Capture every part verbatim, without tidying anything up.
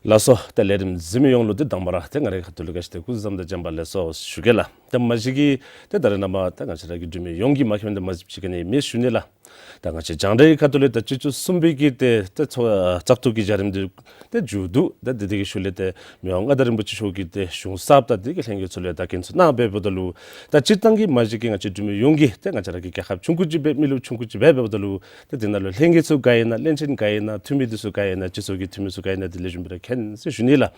ལགས་སོ། ཏེ་ལས་རིམ་གཟིགས་མི་ཡོངས་ལུ་ཏེ་དང་པ་ར་ཏེ་ང་རའི་ཁ་ཐུག་ལུ་ག་ཅི་ཏེ་སྐུ་གཟུགས་བཟང་དང་བྱམས་པ་ལེགས་སོ་ཞུ་གེ་ལགས། ཏེ་མ་གཞི་གིས་ཏེ་ད་རེས་ནངས་པ་ཏེ་ང་བཅས་ར་གི་འབྲུག་མི་ཡོངས་ཀྱིས་མ་མཁྱེནམ་ཏེ་མ་གཞི་ཅིག་ག་ནི་མེད་ཞུ་ནི་ལགས། ད་ང་བཅས་རྒྱང་བསྒྲགས་ཁ་ཐུག་ལས་ད་སྤྱི་ཚོགས་གསུམ་པའི་གི་ཏེ་ཏེ་ཚོགས་བཙག་འཐུ་གི་བྱ་རིམ་འདི་ཏེ་མཇུག་བསྡུ་ད་འདི་དེ་གི་ཤུལ་ལས་ཏེ་མི་དབང་མངའ་བདག་རིན་པོ་ཆེ་མཆོག་གིས་ཏེ་གཞུང་གསརཔ་དང་དེ་གི་ལྷན་རྒྱས་ཚུ་ལུ་ཡང་བརྡ་སྐད་ཚུ་གནང་འབདཝ་ད་ལུ་ད་སྤྱིར་བཏང་གི་མ་གཞི་གིས་ང་བཅས་འབྲུག་མི་ཡོངས་ཀྱིས་ཏེ་ང་བཅས་ར་གི་རྒྱལ་ཁབ་ཆུང་ཀུ་ཅིག་སྦེ་མི་རློབས་ཆུང་ཀུ་ཅིག་སྦེ་འབདཝ་ད་ལུ་ཏེ་དེ་ནང་ལུ་ལྷན་རྒྱས་ཚུ་ག་ཨིན་ན་བློན་ཆེན་ག་ཨིན་ན་འཐུས་མི་འདི་ཚུ་ག་ཨིན་ན་སྤྱི་ཚོགས་ཀྱི་འཐུས་མི་ཚུ་ག་ཨིན་ན་དེ་ལེགས་ཤོམ་སྦེ་ར་མཁྱེན་ཟེར་ཞུ་ནི་ལགས།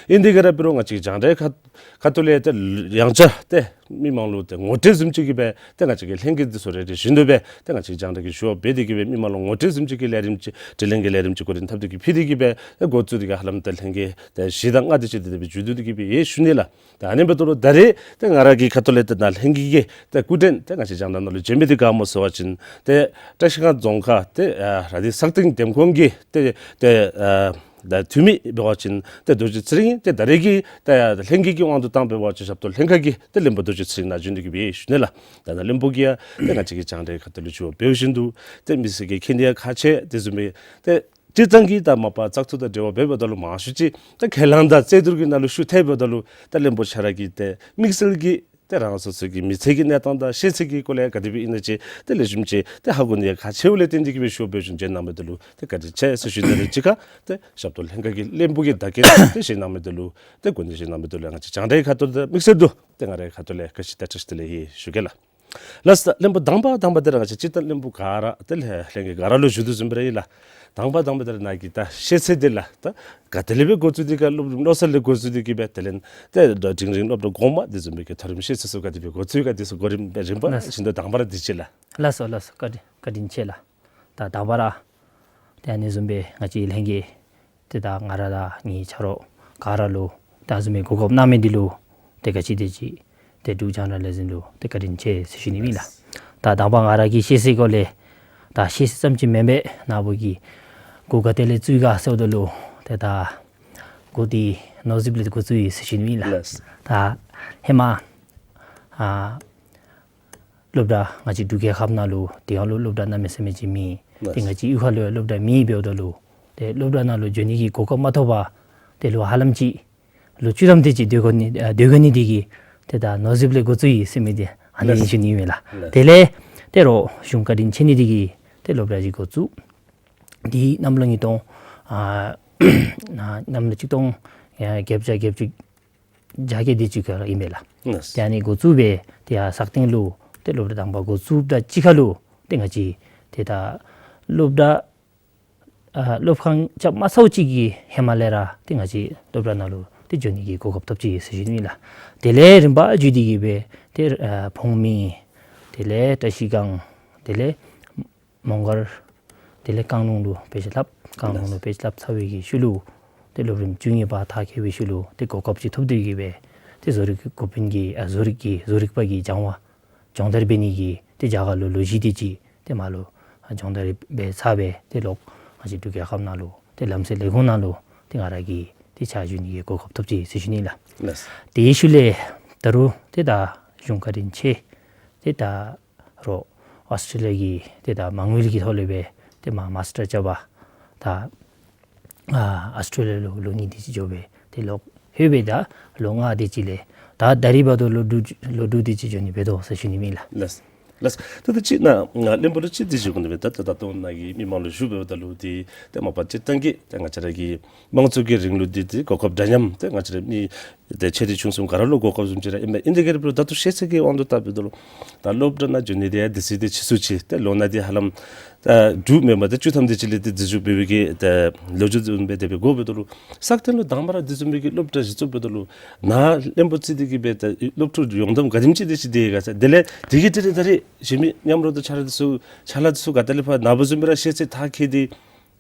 ཨིན་དེ་ག་ར་འབད་རུང་ང་བཅས་རྒྱང་བསྒྲགས་ཁ་ཁ་ཐུག་ལས་ཏེ་ཡང་བསྐྱར་ཏེ་མི་མང་ལུ་ཏེ་ངོ་སྤྲོད་བཟུམ་ཅིག་གི་སྦེ་ཏེ་ང་བཅས་ཀྱི་ལྷན་རྒྱས་འདི་ཚུ་རེ་རེ་བཞིན་དུ་སྦེ་ཏེ་ང་བཅས་རྒྱང་བསྒྲགས་ཀྱི་ཞུ་བ་འབད་དེ་གི་སྦེ་མི་མང་ལུ་ངོ་སྤྲོད་བཟུམ་ཅིག་གི་ལས་རིམ་ཅིག་དྲི་ལན་གྱི་ལས་རིམ་ཅིག་འགོ་འདྲེན་འཐབ་སྟེ་གི་ཕུལ་ཏེ་གི་སྦེ་ཏེ་འགོ་བཙུགས་ཏེ་གི་ཧ་ལམ་ཏེ་ལྷན་རྒྱས་ཏེ་བཞི་དང་ལྔ་དེ་ཅིག་དེ་སྦེ་མཇུག་བསྡུ་སྟེ་གི་སྦེ་ཡོད་ཞུ་ནི་ལགས། ད་ཨ་ནི་འབདཝ་ད་ལུ་ད་རེས་ཏེ་ང་ར་གི་ཁ་ཐུག་ལས་ཏེ་ནཱ་ལྷན་རྒྱས་ཀྱི་ཏེ་སྐུ་མགྲོན་ཏེ་ང་བཅས་རྒྱང་བསྒྲགས་ནང་ལུ་བྱོན་མི་འདི་ག་སྨོ་ཟེར་བ་ཅིན་ཏེ་བཀྲིས་སྒང་རྫོང་ཁག་ཏེ་ཨ་ར་དྷི་སག་སྟེང་འདེམས་ཁོངས་ཀྱི་ཏེ་ཏེ་ཨ་ད་འཐུས་མི་འབད་བ་ཅིན་ཏེ་རྡོ་རྗེ་ཚེ་རིང་ཏེ་ད་རེས་ཀྱི་ཏེ་ལྷན་རྒྱས་ཀྱི་དབང་དུ་བཏང་འབད་བ་ཅིན་ཞབས་ཏོག་ལྷན་ཁག་གི་ཏེ་བློན་པོ་རྡོ་རྗེ་ཚེ་རིང་ནཱ་བྱོན་ཏེ་གི་སྦེ་ཞུ་ནི་ལགས། ད་ནཱ་བློན་པོ་གིས་ཡང་ཏེ་ང་བཅས་ཀྱི་རྒྱང་བསྒྲགས་ཁ་ཐུག་ལུ་ཞུ་བ་འབད་བ་བཞིན་དུ་ཏེ་མི་སེར་གྱིས་མཁྱེན་ནི་ཡང་ཁག་ཆེ། དེ་བཟུམ་སྦེ་ཏེ་སྤྱིར་བཏང་གི་ད་མ་པ་བཙག་འཐུ་དང་འབྲེལ་བ་འབད་འབདཝ་ད་ལུ་མང་ཤོས་ཅིག་ཏེ་ཁས་བླངས་དང་རྩོད་བསྡུར་གྱི་ནང་ལུ་ཞུགས་ཐལ་འབདཝ་ད་ལུ་ད་བློན་པོ་ཁྱོད་ར་གིས་ཏེ་དམིགས་བསལ་གྱི་ཏེ་རང་སོ་སོ་གི་མི་ཚེ་གི་གནས་སྟངས་དང་ཤེས་ཚད་ཀྱི་སྐོར་ལས་ག་དེ་སྦེ་ཨིན་ན་ཅིག་ཏེ་ལེགས་ཤོམ་ཅིག་ཏེ་ཧ་གོ་ནི་ཡང་ཁག་ཆེཝ་ལས་བརྟེན་ཏེ་གི་སྦེ་ཞུ་བ་འབད་བ་ཅིན་བྱོན་གནང་མི་འདི་ལུ་ཏེ་བཀའ་དྲིན་ཆེ་ཟེར་ཞུ་ནི་ལས་གཅིག་ཁར་ཏེ་ཞབས་ཏོག་ལྷན་ཁག་གི་བློན་པོ་གིས་བརྡ་སྐད་ཏེ་བཞེས་གནང་མི་འདི་ལུ་ཏེ་གོ་གནས་བཞེས་གནང་མི་འདི་ལུ་ང་བཅས་རྒྱང་བསྒྲགས་ཁ་ཐུག་ཏེ་དམིགས་བསལ་དུ་ཏེ་ང་རའི་ཁ་ཐུག་ལས་བཀྲིན་ཆེ་ཏེ་བཀྲིན་ཆེ་དེ་ལས་ཞུ་གེ་ལགས། ལགས་སོ། བློན་པོ་དང་པ་དང་པ་འདི་ར་ང་བཅས་སྤྱིར་བཏང་བློན་པོ་ག་ར་ཏེ་ལྷན་རྒྱས་ག་ར་ལུ་ཞུ་དོ་བཟུམ་སྦེ་ར་ཨིན་ལགས། དང་པ་དང་པ་འདི་ར་ནཱ་གི་ད་ཤེས་ཚད་འདི་ལགས། ད་ག་ཏེ་ལས་སྦེ་འགོ་བཙུགས་ཏེ་གི་སློབ་རིམ་བློ་གསར་ལས་འགོ་བཙུགས་ཏེ་གི་སྦེ་དེ་ལས་ཏེ་འབྲིང་རིམ་སློབ་གྲྭ་གོང་མ་དེ་བཟུམ་སྦེ་གི་མཐོ་རིམ་ཤེས་ཚད་ཚུ་ག་དེ་སྦེ་འགོ་བཙུགས་ག་དེ་ཚུ་གོ་རིམ་སྦེ་རིམ་པ་ལགས་སོ། བཞིན་དུ་དང་པ་ར་འདི་ཅིག་ལགས། ལགས་སོ་ལགས་སོ། བཀའ་དྲིན་བཀའ་དྲིན་ཆེ་ལགས། ད་དང་པ་ར་ཏེ་ཨ་ནི་བཟུམ་སྦེ་ང་བཅས་ལྷན་རྒྱས་ཏེ་ད་ང་ར་དང་ངེའི་ཆ་རོགས་ག་ར་ལུ་ད་ཨ་ནི་བཟུམ་སྦེ་གོ་སྐབས་གནང་མི་འདི་ལུ་ཏེ་ག་ཅི་དེ་ཅིག་ཏེ་འབྲུག་རྒྱང་བསྒྲགས་ལས་འཛིན་ལུ་ཏེ་བཀའ་དྲིན་ཆེ་ཟེར་ཞུ་ནི་ཨིན་ལགས། ད་དང་པ་ང་ར་གི་ཤེས་ཚད་སྐོར་ལས་ད་ཤེས་ཚད་ཙམ་ཅིག་མེན་པར་ནཱ་བུ་གིས་འགོ་ག་ཏེ་ལས་བཙུགས་ག་ཟེརཝ་ད་ལུ་ཏེ་ད་འགོ་འདི་ནོར་རྫིཔ་ལས་འགོ་བཙུགས་ཡི་ཟེར་ཞུ་ནི་ཨིན་ལགས། ལགས། ད་ཧེ་མ་ཨ་སློབ་གྲྭ་ང་བཅས་འབྲུག་རྒྱལ་ཁབ་ནང་ལུ་དེ་ཡང་ལུ་སློབ་གྲྭ་གནམ་མེད་ས་མེད་ཅིག་མེད། ཏེ་ང་བཅས་གཡུས་ཁ་ལུ་ཡང་སློབ་གྲྭ་མེད་འབདཝ་ད་ལུ་ཏེ་སློབ་གྲྭ་ནང་ལུ་འགྱོ་ནི་གི་གོ་སྐབས་མ་ཐོབ་པར་ཏེ་ལོ་ཧ་ལམ་ཅིག་ལོ་བཅུ་ཐམ་དེ་ཅིག་སྡོད་དགོ་ནི་ཨ་སྡོད་དགོ་ནི་དེ་གིས་ཏེ་ད་ནོར་རྫིཔ་ལས་འགོ་བཙུགས་ཡི་ཟེར་མི་འདི་ཨ་ནི་ཨིན་ཞུ་ནི་ཨིན་མས་ལགས། ལགས། དེ་ལས་ཏེ་རོགས་གཞུང་བཀའ་དྲིན་ཆེ་ནི་དེ་གིས་ཏེ་སློབ་གྲྭ་ཅིག་འགོ་བཙུགས། དེ་གནམ་ལོ་ཉིས་སྟོང་ཨ་གནམ་ལོ་ཆིག་སྟོང་ཨ་བརྒྱད་བརྒྱ་བརྒྱད་ཅུ་གྱ་བརྒྱད་དེ་ཅིག་ཁར་ཨིན་པས་ལགས། ལགས། ཏེ་ཨ་ནི་འགོ་བཙུགས་སྦེ་ཏེ་ཡར་སག་སྟེང་ལུ་ཏེ་སློབ་གྲྭ་དང་པ་འགོ་བཙུགསཔ་དང་གཅིག་ཁར་ལུ་ཏེ་ང་བཅས་ཏེ་ད་སློབ་གྲྭ་ཨ་སློབ་ཁང་རྐྱབ་མ་ཚརཝ་ཅིག་གི་ཧེ་མ་ལས་ར་ཏེ་ང་བཅས་སློབ་གྲྭ་ནང་ལུ་ཏེ་འགྱོ་ནི་གི་གོ་སྐབས་ཐོབ་ཅི་ཟེར་ཞུ་ནི་ཨིན་ལགས། དེ་ལས་རིམ་པ་བརྒྱུད་དེ་གི་སྦེ་ཏེ་ཨ་ཕུང་མི་དེ་ལས་བཀྲིས་སྒང་དེ་ལས་མོང་སྒར་དེ་ལས་བཀང་ལུང་ལུ་དཔེ་ཆ་ལྷབ། བཀང་ལུང་ལུ་དཔེ་ཆ་ལྷབ་ཚར་བའི་གི་ཤུལ་ལུ་ཏེ་སློབ་རིམ་བཅུ་གཉིས་པ་མཐར་འཁྱོལ་བའི་ཤུལ་ལུ་ཏེ་གོ་སྐབས་ཅིག་ཐོབ་སྟེ་གི་སྦེ་ཏེ་བཟོ་རིག་གི་འགོ་དཔོན་གྱི་ཨ་བཟོ་རིག་གི་བཟོ་རིག་པ་གི་སྦྱང་བ་སྦྱོང་བརྡར་འབད་ནི་གི་ཏེ་རྒྱ་གར་ལུ་ལོ་བཞི་དེ་ཅིག་ཏེ་མར་ལུ་ཨ་སྦྱོང་བརྡར་འབད་ཚར་སྦེ་ཏེ་ལོག་ང་བཅས་འབྲུག་རྒྱལ་ཁབ་ནང་ལུ་ཏེ་ལམ་སེལ་ལས་ཁུངས་ནང་ལུ་ཏེ་ང་ར་གིས་ཏེ་ཕྱག་ཞུ་ནི་གི་གོ་སྐབས་ཐོབ་ཅི་ཟེར་ཞུ་ནི་ལགས། ལགས། དེའི་ཤུལ་ལས་ད་རུང་ཏེ་ད་གཞུང་བཀའ་དྲིན་ཆེ་ཏེ་ད་རོགས་ཨོསི་ཊྲེ་ལི་ཡ་གི་ཏེ་ད་མ་དངུལ་གྱི་ཐོག་ལས་སྦེ་ཏེ་མ་མཱསི་ཊར་རྐྱབ་པར་ད་ཨ་ཨོསི་ཊྲེ་ལི་ཡ་ལུ་ལོ་གཉིས་དེ་ཅིག་འགྱོ་སྦེ་ཏེ་ལོག་ལྷོད་སྦེ་ད་ལོ་ལྔ་དེ་ཅིག་ལས་ད་ད་རིས་བར་དུ་ལོ་དྲུག་ལོ་དྲུག་དེ་ཅིག་འགྱོ་ནི་འབད་དོ་ཟེར་ཞུ་ནི་ཨིན་ལགས། ལགས། ལགས། ད་ད་ཅི་ན་ང་བློན་པོ་ལུ་ཅིག་དེ་ཅིག་གོ་ནི་སྦེ་ད་ད་ད་ལྟོ་ནཱ་གི་མི་མང་ལུ་ཞུ་འབདཝ་ད་ལུ་ཏེ་ཏེ་མ་པ་སྤྱིར་བཏང་གི་ཏེ་ང་བཅས་ར་གི་དམངས་གཙོ་གི་རིང་ལུགས་འདི་ཏེ་གོ་སྐབས་འདྲ་མཉམ་ཏེ་ང་བཅས་ར་མི་ཏེ་ཆེ་འབྲིང་ཆུང་གསུམ་ག་ར་ལུ་གོ་སྐབས་བཟུམ་ཅིག་ར་ཨིན་པས། ཨིན་དེ་གི་ར་འབད་རུང་ད་ལྟོ་ཤེས་ཚད་ཀྱི་དབང་དུ་བཏང་འབདཝ་ད་ལུ་ད་སློབ་གྲྭ་ནང་འགྱོ་ནི་དེ་ཡང་དུས་ཚོད་དེ་ཕྱིས་སོ་ཅི། ཏེ་ལོ་ན་དེ་ཧ་ལམ་ད་དྲུག་མེན་པར་ཏེ་བཅུ་ཐམ་དེ་ཅིག་ལས་ཏེ་འཛུལ་ཞུགས་འབད་བའི་གི་ད་ལོ་རྒྱུས་བཟུམ་སྦེ་དེ་སྦེ་གོ་འབདཝ་ད་ལུ་སག་སྟེང་ལུ་དང་པ་ར་དེ་བཟུམ་སྦེ་གི་སློབ་གྲྭ་གཞི་བཙུགས་འབདཝ་ད་ལུ་ནཱ་བློན་པོ་བརྩིས་ཏེ་གི་སྦེ་ད་སློབ་ཕྲུག་ཡོངས་བསྡོམས་ག་དེམ་ཅིག་དེ་ཡོད་ག་ཟེར། དེ་ལས་དེ་གི་ཏེ་རེ་ད་རེས་གཞན་མི་མཉམ་རོགས་དང་ཆ་རོགས་དེ་ཚུ་ཆ་ལག་དེ་ཚུ་ག་ཏེ་ལས་ཕར་ནཱ་བུ་བཟུམ་སྦེ་ར་ཤེས་ཚད་མཐར་འཁྱོལ་ཏེ་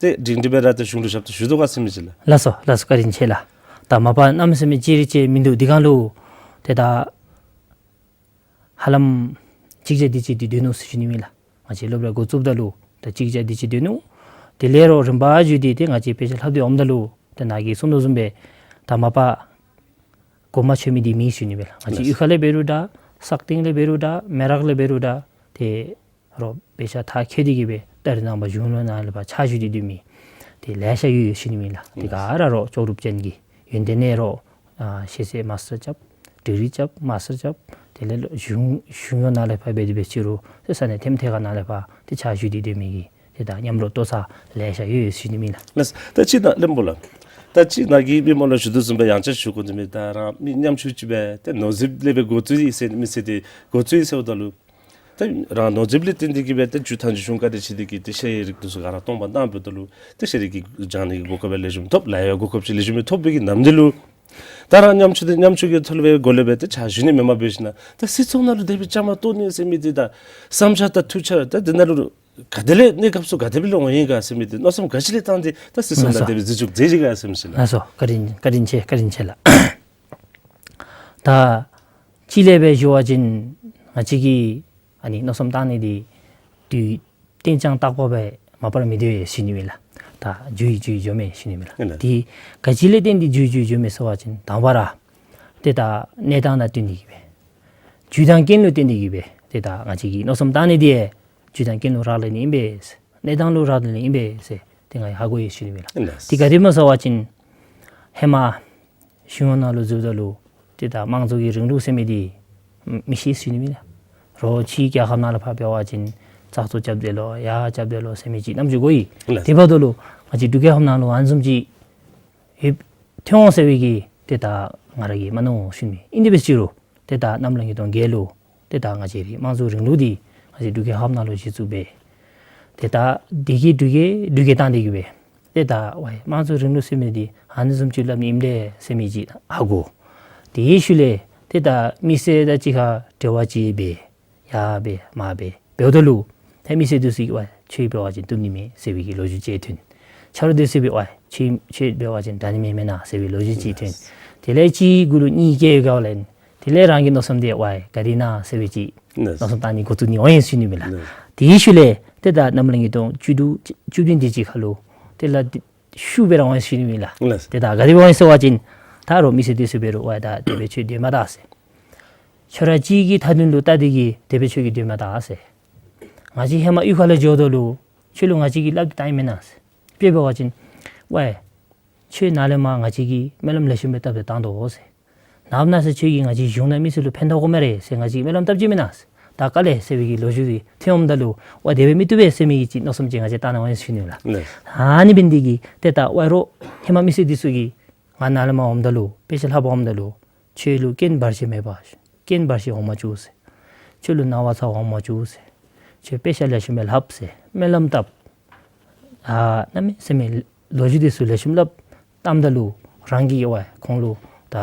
ཏེ་སྒྲིང་སྒྲི་སྦེ་ར་ཏེ་གཞུང་ལུ་ཞབས་ཏོག་ཞུ་དོ་ག་ཟེར་མི་ཅིག་ལགས། ལགས་སོ་ལགས་སོ། བཀའ་དྲིན་ཆེ་ལགས། ད་མ་པ་གནམ་མེད་ས་མེད་ཅིག་རེ་ཅིག་མིན་འདུག། དེ་སྒང་ལུ་ཏེ་ད་ཧ་ལམ་གཅིག་བརྒྱ་དེ་ཅིག་ཏེ་སྡོད་ནུག་ཟེར་ཞུ་ནི་ཨིན་ལགས། ང་བཅས་སློབ་གྲྭ་འགོ་བཙུགསཔ་ད་ལུ་ད་གཅིག་བརྒྱ་དེ་ཅིག་སྡོད་ནུག། དེ་ལས་རོགས་རིམ་པ་བརྒྱུད་དེ་ཏེ་ང་བཅས་དཔེ་ཆ་ལྷབ་སྟེ་འོངམ་ད་ལུ་ཏེ་ནཱ་གིས་གསུངས་དོ་བཟུམ་སྦེ་ད་མ་པ་གོ་མ་ཆོད་མི་འདི་མེད་ཞུ་ནི་ཨིན་ལགས། ང་བཅས་གཡུས་ཁ་ལས་འབད་རུང་འདྲ་སག་སྟེང་ལས་འབད་རུང་འདྲ་མེ་རག་ལས་འབད་རུང་འདྲ་ཏེ་རོགས་དཔེ་ཆ་མཐར་འཁྱོལ་ཏེ་གི་སྦེ་ད་རེས་ནངས་པ་གཞུང་ལུ་ནཱ་ལས་ཕར་ཕྱག་ཞུ་སྟེ་སྡོད་མི་ ཏེ་ལེ་ཤ་ཡོད་ཡོད་ཟེར་ཞུ་ནི་ཨིན་ལགས། ཏེ་ག་ར་རོགས་ལྕོགས་གྲུབ་ཅན་གྱི་ཡོན་ཏན་ཨིན་རོགས། ཨ་ཤེས་ཚད་མ་སི་ཊར་རྐྱབ། ཌིག་རི་རྐྱབ། མཱསི་ཊར་རྐྱབ། དེ་ལས་གཞུང་གཞུང་གཡོག་ནང་ལས་ཕར་འབད་དེ་འབད་ཅི་རུང་ཏེ་ས་གནས་ཐེམ་ཐེ་ག་ནང་ལས་ཕར་ཏེ་ཕྱག་ཞུ་སྟེ་སྡོད་མི་གི་ཏེ་ད་མཉམ་རོགས་ལྟོ་ཚང་ལེ་ཤ་ཡོད་ཡོད་ཟེར་ཞུ་ནི་ཨིན་ལགས། ལགས། ད་ཅི་ནཱ་བློན་པོ་ལགས། ད་ཅི་ནཱ་གིས་མི་མང་ལུ་ཞུ་དོ་བཟུམ་སྦེ་ཡང་ཅིན་ཞུ་དགོ་ནི་མེད། ད་རང་མི་ཉམ་ཆུང་ཅིག་སྦེ་ཏེ་ནོར་རྫིཔ་ལས་སྦེ་འགོ་བཙུགས་ཡི་ཟེར་མི་ཟེར་ཏེ་འགོ་བཙུགས་ཡི་ཟེརཝ་ད་ལུ་ད་རང་ནོར་རྫིཔ་ལས་བརྟེན་ཏེ་གིས་སྦེ་ཏེ་ཇུས་ཐང་ཅིག་ཞུ་ག་དེ་ཅིག་འདི་གིས་ཏེ་ཤེས་རིག་འདི་ཚུ་ག་ར་སྟོང་པ་བཏང་འབདཝ་ད་ལུ་ཏེ་ཤེས་རིག་གི་སྦྱང་ནི་གི་གོ་སྐབས་ལེགས་ཤོམ་ཐོབ། ལཱ་གཡོག་གོ་སྐབས་ཅིག་ལེགས་ཤོམ་ཐོབ་པའི་གི་ནམ་དུས་ལུ་ད་རང་ཉམ་ཆུང་འདི་ཉམ་ཆུང་གི་ཐོག་ལས་སྦེ་སྒོ་ལས་སྦེ་ཏེ་ཕྱག་ཞུ་ནི་མེན་པར་འབད་ཞིན་ན་ད་སྲིད་ཚོགས་ནང་ལུ་དེ་སྦེ་བཅའ་མར་གཏོགས་ནི་ཟེར་མི་འདི་ད་བསམ་འཆར་དང་ཐུགས་འཆར་ད་འདི་ནང་ལུ་ག་དེ་ལས་གནས་སྐབས་སུ་ག་དེ་སྦེ་ལུ་འོང་ཡི་ག་ཟེར་མི་འདི་མནོ་བསམ་ག་ཅི་ལས་བཏང་སྟེ་ད་སྲིད་ཚོགས་ནང་ལགས་སོ། དེ་སྦེ་འཛུལ་ཞུགས་མཛད་ཅི་ག་ཟེར་མི་ཅིག་ལགས། ལགས་སོ། བཀའ་དྲིན་བཀའ་དྲིན་ཆེ། བཀའ་དྲིན་ཆེ་ལགས། ད་ཅིག་ལས་སྦེ་ཞུ་བ་ཅིན་ང་བཅས་ཀྱིས་ཨ་ནི་མནོ་བསམ་བཏང་ནི་འདི་དུས་གཏན་འཇགས་རྟག་པ་སྦེ་མ་པ་ར་མི་སྡོད་ཟེར་ཞུ་ནི་ཨིན་ལགས། ད་འགྱུར་འགྱུར་འགྱོཝ་མས་ཟེར་ཞུ་ནི་ཨིན་ལགས། ཨིན་ལགས། དེ་ག་ཅི་ལས་བརྟེན་ཏེ་འགྱུར་འགྱུར་འགྱོཝ་མས་ཟེར་བ་ཅིན་དང་པ་ར་ཏེ་ད་གནས་སྟངས་དང་བསྟུན་ཏེ་གིས་སྦེ་དུས་དང་རྐྱེན་ལུ་བརྟེན་ཏེ་གིས་སྦེ་ཏེ་ད་ང་བཅས་ཀྱིས་མནོ་བསམ་བཏང་ནི་འདི་དུས་དང་རྐྱེན་ལུ་རག་ལས་ནི་ཨིན་པས། གནས་སྟངས་ལུ་རག་ལས་ནི་ཨིན་པས་ཟེར་ཏེ་ང་ཧ་གོ་ཡི་ཟེར་ཞུ་ནི་ཨིན་ལགས། ཨིན་ལགས། དེ་ག་དེ་སྦེ་ཟེར་བ་ཅིན་ཧེ་མ་གཞུང་གཡོག་ནང་ལུ་འཛུལཝ་ད་ལུ་ཏེ་ད་དམངས་གཙོ་གི་རིང་ལུགས་ཟེར་མི་འདི་མི་ཤེས་ཟེར་ཞུ་ནི་ཨིན་ལགས། རོགས་ཕྱི་རྒྱལ་ཁབ་ནང་ལུ་ཕར་འབད་བ་ཅིན་བཙག་འཐུ་རྐྱབ་སྟེ་ལོ་ཡར་རྐྱབ་སྟེ་ལོ་ཟེར་མི་ཅིག་ནམ་ཞུ་གོ་ཡི། ཨིན་ལགས། དེ་འབདཝ་ད་ལུ་ང་བཅས་འབྲུག་རྒྱལ་ཁབ་ནང་ལུ་ཨ་ནི་བཟུམ་ཅིག་ཡོདཔ་ཐོན་འོང་ཟེར་བའི་གི་ཏེ་ད་ང་ར་གིས་མ་མནོ་ཟེར་ཞུ་ནི་ཨིན། དེ་འབད་ཅི་རུང་ཏེ་ད་གནམ་ལོ་ཉིས་སྟོང་བརྒྱད་ལུ་ཏེ་ད་ང་བཅས་རའི་དམངས་གཙོ་རིང་ལུགས་འདི་ང་བཅས་འབྲུག་རྒྱལ་ཁབ་ནང་ལུ་གཞི་བཙུགས་འབད། ཏེ་ད་འདི་གིས་འབྲུག་རྒྱལ་འབྲུག་རྒྱལ་བཏང་སྟེ་གིས་སྦེ་ཏེ་ད་ཝའི་དམངས་གཙོ་རིང་ལུགས་ཟེར་མི་འདི་ཨ་ནི་བཟུམ་ཅིག་སླབ་ནི་ཨིནམ་ལས་ཟེར་མི་ཅིག་ཧ་གོ། དེའི་ཤུལ་ལས་ཏེ་ད་མི་སེར་དང་གཅིག་ཁར་འབྲེལ་བ་ཅིག་འབད། ཡར་འབད་མར་འབད་འབདཝ་ད་ལུ་ཏེ་མི་སེར་འདི་ཚུ་གིས་ཝའི་ཁྱོད་འབད་བ་ཅིན་བཏུབ་ནི་མས་ཟེར་བའི་གི་ལོ་རྒྱུས་ཅིག་ཐོན། ཆ་རོགས་འདི་ཚུ་གིས་ཝའི་ཁྱོད་ཁྱོད་འབད་བ་ཅིན་དྲག་ནི་མས་མེན་ན་ཟེར་བའི་ལོ་རྒྱུས་ཅིག་ཐོན། དེ་ལས་གཅིག་གུ་ལུ་གཉིས་སྐྱེ་ཡོད་ག་ལས་དེ་ལས་རང་གི་མནོ་བསམ་འདི་ཝའི་ག་དེ་ན་ཟེར་བའི་ཅིག་ལགས། མནོ་བསམ་བཏང་ནི་འགོ་བཙུགས་ནི་འོང་ཡི་ཟེར་ཞུ་ནི་ཨིན་ལགས། ལགས། དེའི་ཤུལ་ལས་ཏེ་ད་གནམ་ལོ་ཉིས་སྟོང་བཅུ་དྲུག་བཅུ་བདུན་དེ་ཅིག་ཁར་ལུ་ཏེ་ལགས་ཏེ་ཤུགས་སྦེ་ར་འོང་ཡི་ཟེར་ཞུ་ནི་ཨིན་ལགས། ལགས། ཏེ་ད་ག་དེ་སྦེ་འོང་ཡི་ཟེར་བ་ཅིན་ད་རོགས་མི་སེར་འདི་ཚུ་འབད་རུང་ཝའི་ད་དེ་སྦེ་ཁྱོད་སྡོད་མ་ད་ཟེར། ཁྱོད་ར་གཅིག་གི་མཐའ་དོན་ལུ་བལྟ་སྟེ་གིས་དེ་སྦེ་ཁྱོད་ཀྱིས་སྡོད་མ་ད་ཟེར། ང་བཅས་ཧེ་མ་གཡུས་ཁ་ལུ་འགྱོཝ་ད་ལུ་ཁྱོད་ལུ་ང་བཅས་ཀྱིས་སླབ་སྟེ་བཏང་ཡི་མེན་ན་ཟེར། དཔེ་འབད་བ་ཅིན་ཝའི་ཁྱོད་ནཱ་ལས་མར་ང་བཅས་ཀྱིས་སྨོན་ལམ་ལེགས་ཤོམ་སྦེ་བཏབ་སྟེ་བཏང་དོ་ཟེར། ནངས་པ་གནངས་ཚེ་ཁྱོད་ཀྱིས་ང་བཅས་གཞུང་དང་མི་སེར་ལུ་ཕན་ཐོགས་དགོ་སྨ་རེ་ཟེར་ང་བཅས་ཀྱིས་སྨོན་ལམ་བཏབ་ཅི་མེན་ན་ཟེར། ད་དཀའ་ལས་ཟེར་བའི་གི་ལོ་རྒྱུས་འདི་ཐོན་འོངམ་ད་ལུ་ཝའི་དེ་སྦེ་མི་བཏུབ་པས་ཟེར་མི་གི་ཅིག་མནོ་བསམ་ཅིག་ང་བཅས་བཏང་ནི་འོང་ཡི་ཟེར་ཞུ་ནི་ཨིན་ལགས། ལགས། ཨ་ནི་འབད་ནི་འདི་གིས་ཏེ་ད་ཝའི་རོགས་ཧེ་མ་མི་སེར་འདི་ཚུ་གིས་ང་ནཱ་ལས་མར་འོངམ་ད་ལུ་དཔེ་ཆ་ལྷག་པར་འོངམ་ད་ལུ་ཁྱོད་ལུ་རྐྱེན་བར་ཆད་མེད་པ་རྐྱེན་བར་ཆད་འོང་མ་བཅུག་ཟེར། ཁྱོད་ལུ་ནང་པ་ཚ་འོང་མ་བཅུག་ཟེར། ཁྱོད་དཔེ་ཆ་ལེགས་ཤོམ་སྦེ་ལྷག་ཟེར་སྨོན་ལམ་བཏབ། ཨ་གནམ་མེད་ས་མེད་ལོ་རྒྱུས་འདི་ཚུ་ལེགས་ཤོམ་སླབ་བཏངམ་ད་ལུ་རང་གིས་ཝའི་ཁོང་ལུ་ད་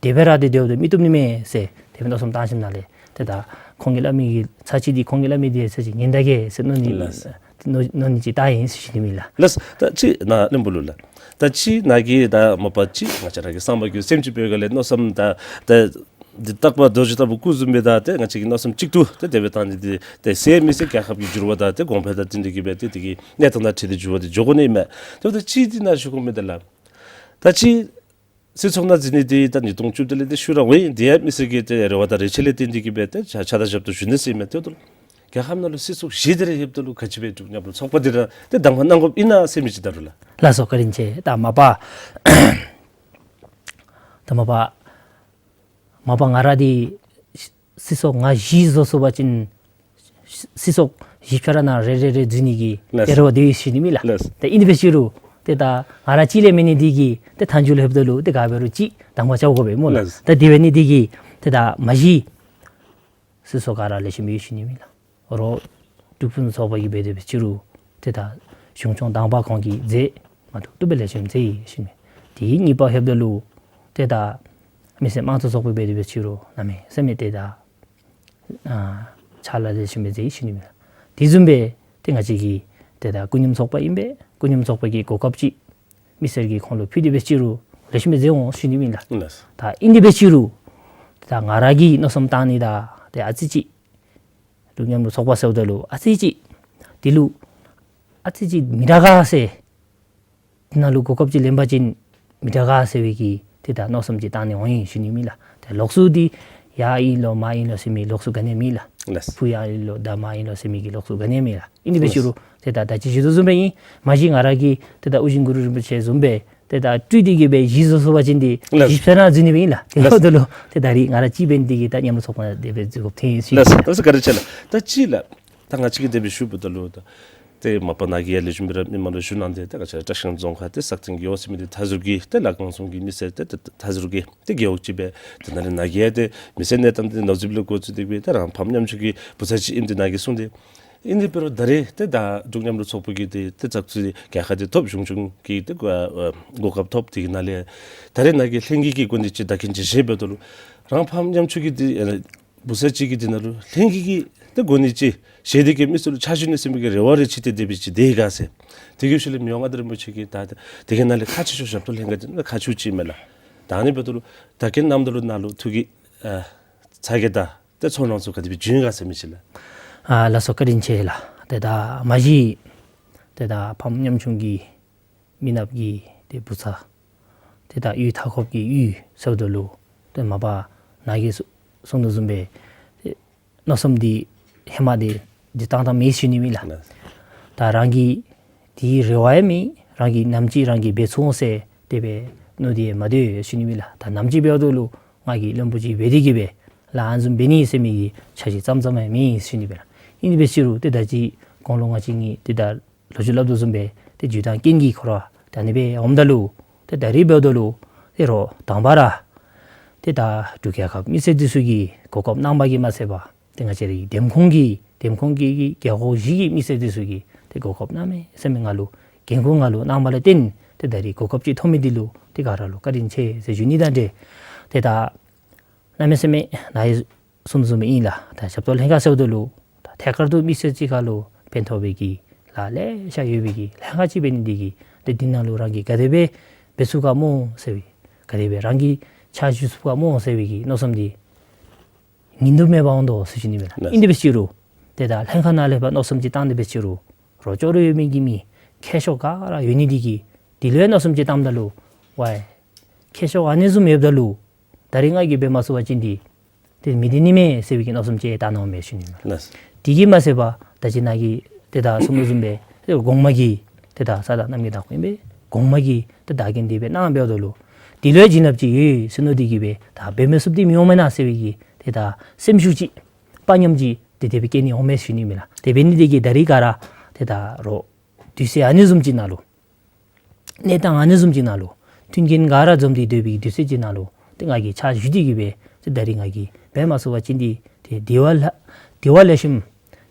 དེ་སྦེ་ར་དེ་སྡོད་དེ་མི་བཏུབ་ནི་མས་ཟེར་དེ་སྦེ་མནོ་བསམ་བཏང་ཞིནམ་ལས་ཏེ་ད་ཁོང་གིས་སླབ་མི་གི་ཚར་གཅིག་འདི་ཁོང་གིས་སླབ་མི་འདི་ཚར་གཅིག་ཉན་ད་གེ་ཟེར་མནོ་ནི་ལགས། མནོ་མནོ་ནི་ཅིག་བཏང་ཡི་ཟེར་ཞུ་ནི་ཨིན་ལགས། ལགས། ད་ཅི་ནཱ་བློན་པོ་ལུ་ལགས། ད་ཅི་ནཱ་གིས་ད་མ་པ་ཅིག་ང་བཅས་ར་གི་བསམ་པ་གི་སེམས་ཅིག་འབད་ག་ལས་མནོ་བསམ་ད་ད་འདི་རྟག་པ་རྡོ་རྗེ་ལྟ་བུ་སྐུ་བཟུམ་སྦེ་ད་ཏེ་ང་བཅས་ཀྱིས་མནོ་བསམ་གཅིག་ཏུ་ཏེ་དེ་སྦེ་བཏང་ནི་འདི་ཏེ་ཟེར་མི་ཟེར་རྒྱལ་ཁབ་ཀྱི་འགྱུར་བ་དང་ཏེ་གོང་འཕེལ་དང་བསྟུན་ཏེ་གིས་སྦེ་ཏེ་དེ་གི་གནས་སྟངས་དང་འཁྲིལ་ཏེ་འགྱུར་བ་འདི་འགྱོ་དགོ་ནི་མས། ཏེ་ད་ཅི་འདི་ནཱ་ཞུ་དགོ་མི་འདི་ལགས། ད་ཅི་སྲིད་ཚོགས་ནང་འཛུལ་ནི་འདི་ད་ཉིས་སྟོང་བཅུ་བདུན་ལས་ཏེ་ཤུལ་ར་འོང་ཡི། འདི་ཡང་མི་སེར་གྱི་ཏེ་རེ་བ་དང་རེ་ཆེ་ལས་བརྟེན་ཏེ་གིས་སྦེ་ཏེ་ཆ་ཆ་ད་ཞབས་ཏོག་ཞུ་ནི་ཟེར་མི་ཏེ་ད་རྒྱལ་ཁབ་ནང་ལུ་སྲིད་ཚོགས་བཞི་དེ་ར་ཡོདཔ་ད་ལུ་ག་ཅི་སྦེ་འདུག་སྙམ་ལུ་ཚོགས་པ་འདི་ར་ཏེ་གདམ་ཁ་གནང་དགོཔ་ཨིན་ན་ཟེར་མི་ཅིག་ད་རུང་ལགས། ལགས་སོ། བཀའ་དྲིན་ཆེ། ད་མ་པ་ད་མ་པ་མ་པ་ང་ར་འདི་སྲིད་ཚོགས་ང་བཞི་བཟོ་སོང་པ་ཅིན་སྲིད་ཚོགས་བཞི་ཆ་ར་ནང་རེ་རེ་རེ་འཛུལ་ནི་གི་ལགས། ཏེ་རེ་བ་འདི་ཡོད་ཟེར་ཞུ་ནི་ཨིན་ལགས། ལགས། ད་ཨིན་དེ་འབད་ཅི་རུང་ཏེ་ད་ང་ར་གཅིག་ལས་མེད་ནི་འདི་གིས་ཏེ་མཐའ་མཇུག་ལྷོདཔ་ད་ལུ་ཏེ་ག་འབད་རུང་ཅིག་གདམ་ཁ་རྐྱབ་དགོ་པས་སྨོ་ལགས། ལགས། ད་དེ་འབད་ནི་འདི་གིས་ཏེ་ད་མ་གཞི་སྲིད་ཚོགས་ག་ར་ལེགས་ཤོམ་ཡོད་ཟེར་ཞུ་ནི་ཨིན་ལགས། རོགས་འབྲུག་ཕུན་ཚོགས་པ་གིས་འབད་དེ་འབད་ཅི་རུང་ཏེ་ད་གཞུང་སྐྱོང་དང་པ་ཁོང་གིས་མཛད་མ་བཏུབ་བཏུབ་སྦེ་ལེགས་ཤོམ་མཛད་ཡི་ཟེར་ཞུ་ནི། དེ་གཉིས་པ་ལྷོདཔ་ད་ལུ་ཏེ་ད་མི་སེར་དམངས་གཙོ་ཚོགས་པ་འབད་དེ་འབད་ཅི་རུང་གནམ་མེད་ས་མེད་ཏེ་ད་ཨ་ཕྱག་ལཱ་ལེགས་ཤོམ་སྦེ་མཛད་ཡི་ཟེར་ཞུ་ནི་ཨིན་ལགས། དེ་བཟུམ་སྦེ་ཏེ་ང་བཅས་ཀྱི་ཏེ་ད་ཀུན་མཉམ་ཚོགས་པ་ཨིན་པས། ཀུན་མཉམ་ཚོགས་པ་གི་གོ་སྐབས་ཅིག་མི་སེར་གྱིས་ཁོང་ལུ་ཕུལ་ཏེ་འབད་ཅི་རུང་ལེགས་ཤོམ་སྦེ་མཛད་འོང་ཟེར་ཞུ་ནི་ཨིན་ལགས། ལགས། ད་ཨིན་དེ་འབད་ཅི་རུང་ད་ང་ར་གིས་མནོ་བསམ་བཏང་ནི་ད་ཏེ་ཨ་ཙི་ཅིག་ཀུན་མཉམ་ཚོགས་པ་ཟེརཝ་ད་ལུ་ཨ་ཙི་ཅིག་འདི་ལུ་ཨ་ཙི་ཅིག་མི་དྲག་ག་ཟེར། འདི་ནང་ལུ་གོ་སྐབས་ཅིག་ལེན་པ་ཅིན་མི་དྲག་ག་ཟེར་བའི་གི་ཏེ་ད་མནོ་བསམ་ཅིག་བཏང་ནི་འོང་ཡི་ཟེར་ཞུ་ནི་ཨིན་ལགས། ཏེ་ལོགས་སུ་འདི་ཡར་ཨིན་ལོ་མར་ཨིན་ལོ་ཟེར་མི་ལོགས་སུ་ག་ནི་མེད་ལགས། ལགས། བུ་ཡང་ཨིན་ལོ་ད་མ་ཨིན་ལོ་ཟེར་མི་གི་ལོགས་སུ་ག་ནི་ཡང་མེད་ལགས། ཨིན་ཏེ་འབད་ཞུ་རུང་ཏེ་ད་ད་ཅི་ཞུ་དོ་བཟུམ་སྦེ་ཨིན། མ་གཞི་ང་ར་གིས་ཏེ་ད་ཨོ་རྒྱན་གུ་རུ་རིན་པོ་ཆེ་བཟུམ་སྦེ་ཏེ་ད་སྤྲུལ་ཏེ་གི་སྦེ་གཞི་བཟོ་ཚུགས་པ་ཅིན་ཏེ་ལགས། གཞི་དཔེར་ན་འཛིན་ནི་སྦེ་ཨིན་ལགས། ཏེ་ལགས། འོ་ད་ལུ་ཏེ་ད་རིས་ང་ར་གཅིག་འབད་ནི་དེ་གིས་ད་མཉམ་རུབ་ཚོགས་པ་དེ་སྦེ་འཛུལ་དགོཔ་ཐོན་ཡི་ཟེར། ལགས། ད་ས་བཀའ་དྲིན་ཆེ་ལགས། ད་གཅིག་ལགས། ད་ང་བཅས་ཀྱིས་དེ་སྦེ་ཞུཝ་ད་ལུ་ད་ཏེ་མ་པ་ནཱ་གི་ཡང་ལེགས་ཤོམ་སྦེ་ར་མི་མང་ལུ་ཞུ་གནང་སྟེ་ད་ང་བཅས་ར་བཀྲིས་སྒང་རྫོང་ཁག་ཏེ་སག་སྟེང་རྒེད་འོག་ཟེར་མི་འདི་མཐའ་ཟུར་གྱི་ཏེ་ལ་ཁང་གསུམ་གྱི་མི་སེར་ཏེ་ཏེ་མཐའ་ཟུར་གྱི་ཏེ་རྒེད་འོག་ཅིག་སྦེ་ཏེ་ད་ནཱ་ལས་ནཱ་གི་ཡང་ཏེ་མི་སེར་གནས་སྟངས་འདི་ནོར་འཛིན་ལས་འགོ་བཙུགས་ཏེ་སྦེ་ཏེ་རང་ཕམ་ཉམ་ཆུང་གི་བུ་ཚ་ཅིག་ཨིནམ་འདི་ནཱ་གིས་གསུངས་ཏེ། ཨིན་ཏེ་འབད་རུང་ད་རེས་ཏེ་ད་འབྲུག་མཉམ་རུབ་ཚོགས་པ་གིས་ཏེ་ཏེ་བཙག་འཐུ་རྒྱལ་ཁ་འདི་ཐོབ་གཞུང་སྐྱོང་གི་ཏེ་གོ་ཨ་གོ་སྐབས་ཐོབ། དེ་གི་ནང་ལས་ད་རེས་ནཱ་གི་ལྷན་རྒྱས་ཀྱི་གོ་གནས་ཅིག་བདག་རྐྱེན་ཅིག་བཞེས་འབདཝ་ད་ལུ་རང་ཕམ་ཉམ་ཆུང་གི་ཏེ་ཨ་བུ་ཚ་ཅིག་གིས་འདི་ནང་ལུ་ལྷན་རྒྱས་ཀྱི་ཏེ་གོ་གནས་ཅིག་བཞེས་ཏེ་གི་མི་ཚུ་ལུ་ཕྱག་ཞུ་ནི་ཟེར་མི་གི་རེ་བ་རེ་ཅིག་ཏེ་དེ་སྦེ་ཅིག་དེ་ག་ཟེར། དེ་གི་ཤུལ་ལས་མི་དབང་མངའ་བདག་རིན་པོ་ཆེ་གིས་ད་དེ་གི་ནང་ལས་ཁག་ཆེ་ཤོས་ཞབས་ཏོག་ལྷན་ཁག་འདི་ནང་ཁག་ཆེ་ཅིག་མས་ལགས། ད་ཨ་ནི་འབདཝ་ད་ལུ་བདག་རྐྱེན་གནངམ་ད་ལུ་ནཱ་ལུ་ཐུགས་ཀྱི་ཨ་ཚ་གྱང་དང་ཏེ་ཚོར་སྣང་ཚུ་ག་དེ་སྦེ་བྱུང་ཡི་ག་ཟེར་མི་ཅིག་ལགས། ཨ་ལགས་སོ། བཀའ་དྲིན་ཆེ་ལགས། ཏེ་ད་མ་གཞི་ཏེ་ད་ཕམ་ཉམ་ཆུང་གི་མི་ནགཔ་གི་ཏེ་བུ་ཚ་ཏེ་ད་གཡུས་མཐའ་འཁོབ་ཀྱི་གཡུས་ཟེརཝ་ད་ལུ་ཏེ་མ་པ་ནཱ་གིས་གསུ་གསུངས་དོ་བཟུམ་སྦེ་ཏེ་མནོ་བསམ་འདི་ཧེ་མ་འདི་འདི་བཏང་བཏངམ་མེད་ཟེར་ཞུ་ནི་མས་ལགས། ལགས། ད་རང་གིས་དེའི་རེ་བ་ཡང་མེད། རང་གིས་ནམ་ཅིག་རང་གིས་འབད་ཚུགས་འོང་ཟེར་དེ་སྦེ་མནོ་སྟེ་མ་སྡོད་ཟེར་ཞུ་ནི་མས་ལགས། ད་ནམ་ཅིག་འབདཝ་ད་ལུ་ང་གིས་བློན་པོ་ཅིག་འབད་དེ་གི་སྦེ་ལཱ་ཨ་ནི་བཟུམ་འབད་ནི་ཟེར་མི་གི་འཆར་གཞི་ཙམ་ཙམ་ཡང་མེད་ཟེར་ཞུ་ནི་མས་ལགས། ཨིན་ཏེ་འབད་ཞུ་རུང་ཏེ་ད་ཅི་གོང་ལུ་ང་བཅས་ཀྱིས་ཏེ་ད་ལོ་རྒྱུས་སླབ་དོ་བཟུམ་སྦེ་ཏེ་རྒྱུ་དང་རྐྱེན་གྱིས་འཁོར་བ་ད་ཨ་ནི་སྦེ་འོངམ་ད་ལུ་ཏེ་ད་རིས་འབདཝ་ད་ལུ་ཏེ་རོགས་དང་པ་ར་ཏེ་ད་འབྲུག་རྒྱལ་ཁབ་མི་སེར་འདི་ཚུ་གིས་གོ་སྐབས་གནང་བ་གིས་མ་ཚད་པར་ཏེ་ང་བཅས་རའི་འདེམས་ཁོངས་ཀྱི་འདེམས་ཁོངས་ཀྱི་རྒེད་འོག་བཞི་གི་མི་སེར་འདི་ཚུ་གིས་ཏེ་གོ་སྐབས་གནམ་མེད་ས་མེད་ང་ལུ་འགན་ཁུར་ང་ལུ་གནང་བ་ལས་བརྟེན་ཏེ་ད་རིས་གོ་སྐབས་ཅིག་ཐོབ་མི་འདི་ལུ་ཏེ་ག་ར་ལུ་བཀའ་དྲིན་ཆེ་ཟེར་ཞུ་ནི་དང་འབྲེལ་ཏེ་ད་གནམ་མེད་ས་མེད་ནཱ་གིས་གསུངས་དོ་བཟུམ་སྦེ་ཨིན་ལགས། ད་ཞབས་ཏོག་ལྷན་ཁག་ཟེརཝ་ད་ལུ་ད་ཐད་ཀར་དུ་མི་སེར་གཅིག་ཁར་ལུ་ཕན་ཐོགས་པའི་གི་ལཱ་ལེ་ཤ་ཡོད་པའི་གི་ལྷན་ཁག་ཅིག་འབད་ནི་འདི་གིས་ཏེ་འདི་ནང་ལུ་རང་གིས་ག་དེ་སྦེ་འབད་ཚུགས་ག་སྨོ་ཟེར་བའི་ག་དེ་སྦེ་རང་གིས་ཕྱག་ཞུ་ཚུགས་ག་སྨོ་ཟེར་བའི་གི་མནོ་བསམ་འདི་ཉིན་དུ་མེད་པར་འོང་དོ་ཟེར་ཞུ་ནི་མས་ལགས། ལགས། ཨིན་ཏེ་འབད་ཞུ་རུང་ཏེ་ད་ལྷན་ཁག་ནང་ལས་ཕར་མནོ་བསམ་ཅིག་བཏང་སྟེ་འབད་ཞུ་རུང་རོགས་ཅོག་ར་ཡོད་མི་གི་མི་མཁས་མཆོག་ག་ར་ཡོད་ནི་འདི་གིས་དེ་ལུ་ཡང་མནོ་བསམ་ཅིག་བཏངམ་ད་ལུ་ཝའི་མཁས་མཆོག་ཨ་ནི་བཟུམ་ཡོདཔ་ད་ལུ་ད་རིས་ང་གིས་འབད་མ་ཚུགས་པ་ཅིན་འདི་ཏེ་མི་བདེ་ནི་མས་ཟེར་བའི་གི་མནོ་བསམ་ཅིག་བཏང་གནང་མས་ཞུ་ནི་མས། ལགས། དེ་གིས་མ་ཚད་པར་ད་ཅི་ནཱ་གིས་ཏེ་ད་གསུངས་དོ་བཟུམ་སྦེ་ཏེ་གོང་མ་གིས་ཏེ་ད་ས་དང་གནམ་གྱི་བདག་པོ་ཨིན་པས། གོང་མ་གིས་ཏེ་བདག་རྐྱེན་འདི་སྦེ་གནང་འབདཝ་ད་ལུ་དེ་ལུ་ཡང་བྱིན་རླབས་ཅིག་ཡོད་ཟེར་མནོ་སྟེ་གི་སྦེ་ད་འབད་མི་ཚུགསཔ་འདི་མི་འོང་མེན་ན་ཟེར་བའི་གི་ཏེ་ད་སེམས་ཤུགས་ཅིག་དཔའ་ཉམས་ཅིག་ཏེ་དེ་སྦེ་སྐྱེ་ནི་འོང་མས་ཞུ་ནི་མས་ལགས། དེ་འབད་ནི་འདི་གིས་ད་རིས་ག་ར་ཏེ་ད་རོགས་དུས་ཚོད་ཨ་ནི་བཟུམ་ཅིག་ནང་ལུ་གནས་སྟངས་ཨ་ནི་བཟུམ་ཅིག་ནང་ལུ་མཐུན་རྐྱེན་ག་ར་འཛོམས་ཏེ་སྡོད་པའི་དུས་ཚོད་ཅིག་ནང་ལུ་ཏེ་ང་གིས་ཕྱག་ཞུ་སྟེ་གི་སྦེ་ཏེ་ད་རིས་ང་གིས་འབད་མ་ཚུགས་པ་ཅིན་འདི་ཏེ་དེ་བ་ལྷག་དེ་བ་ལེགས་ཤོམ་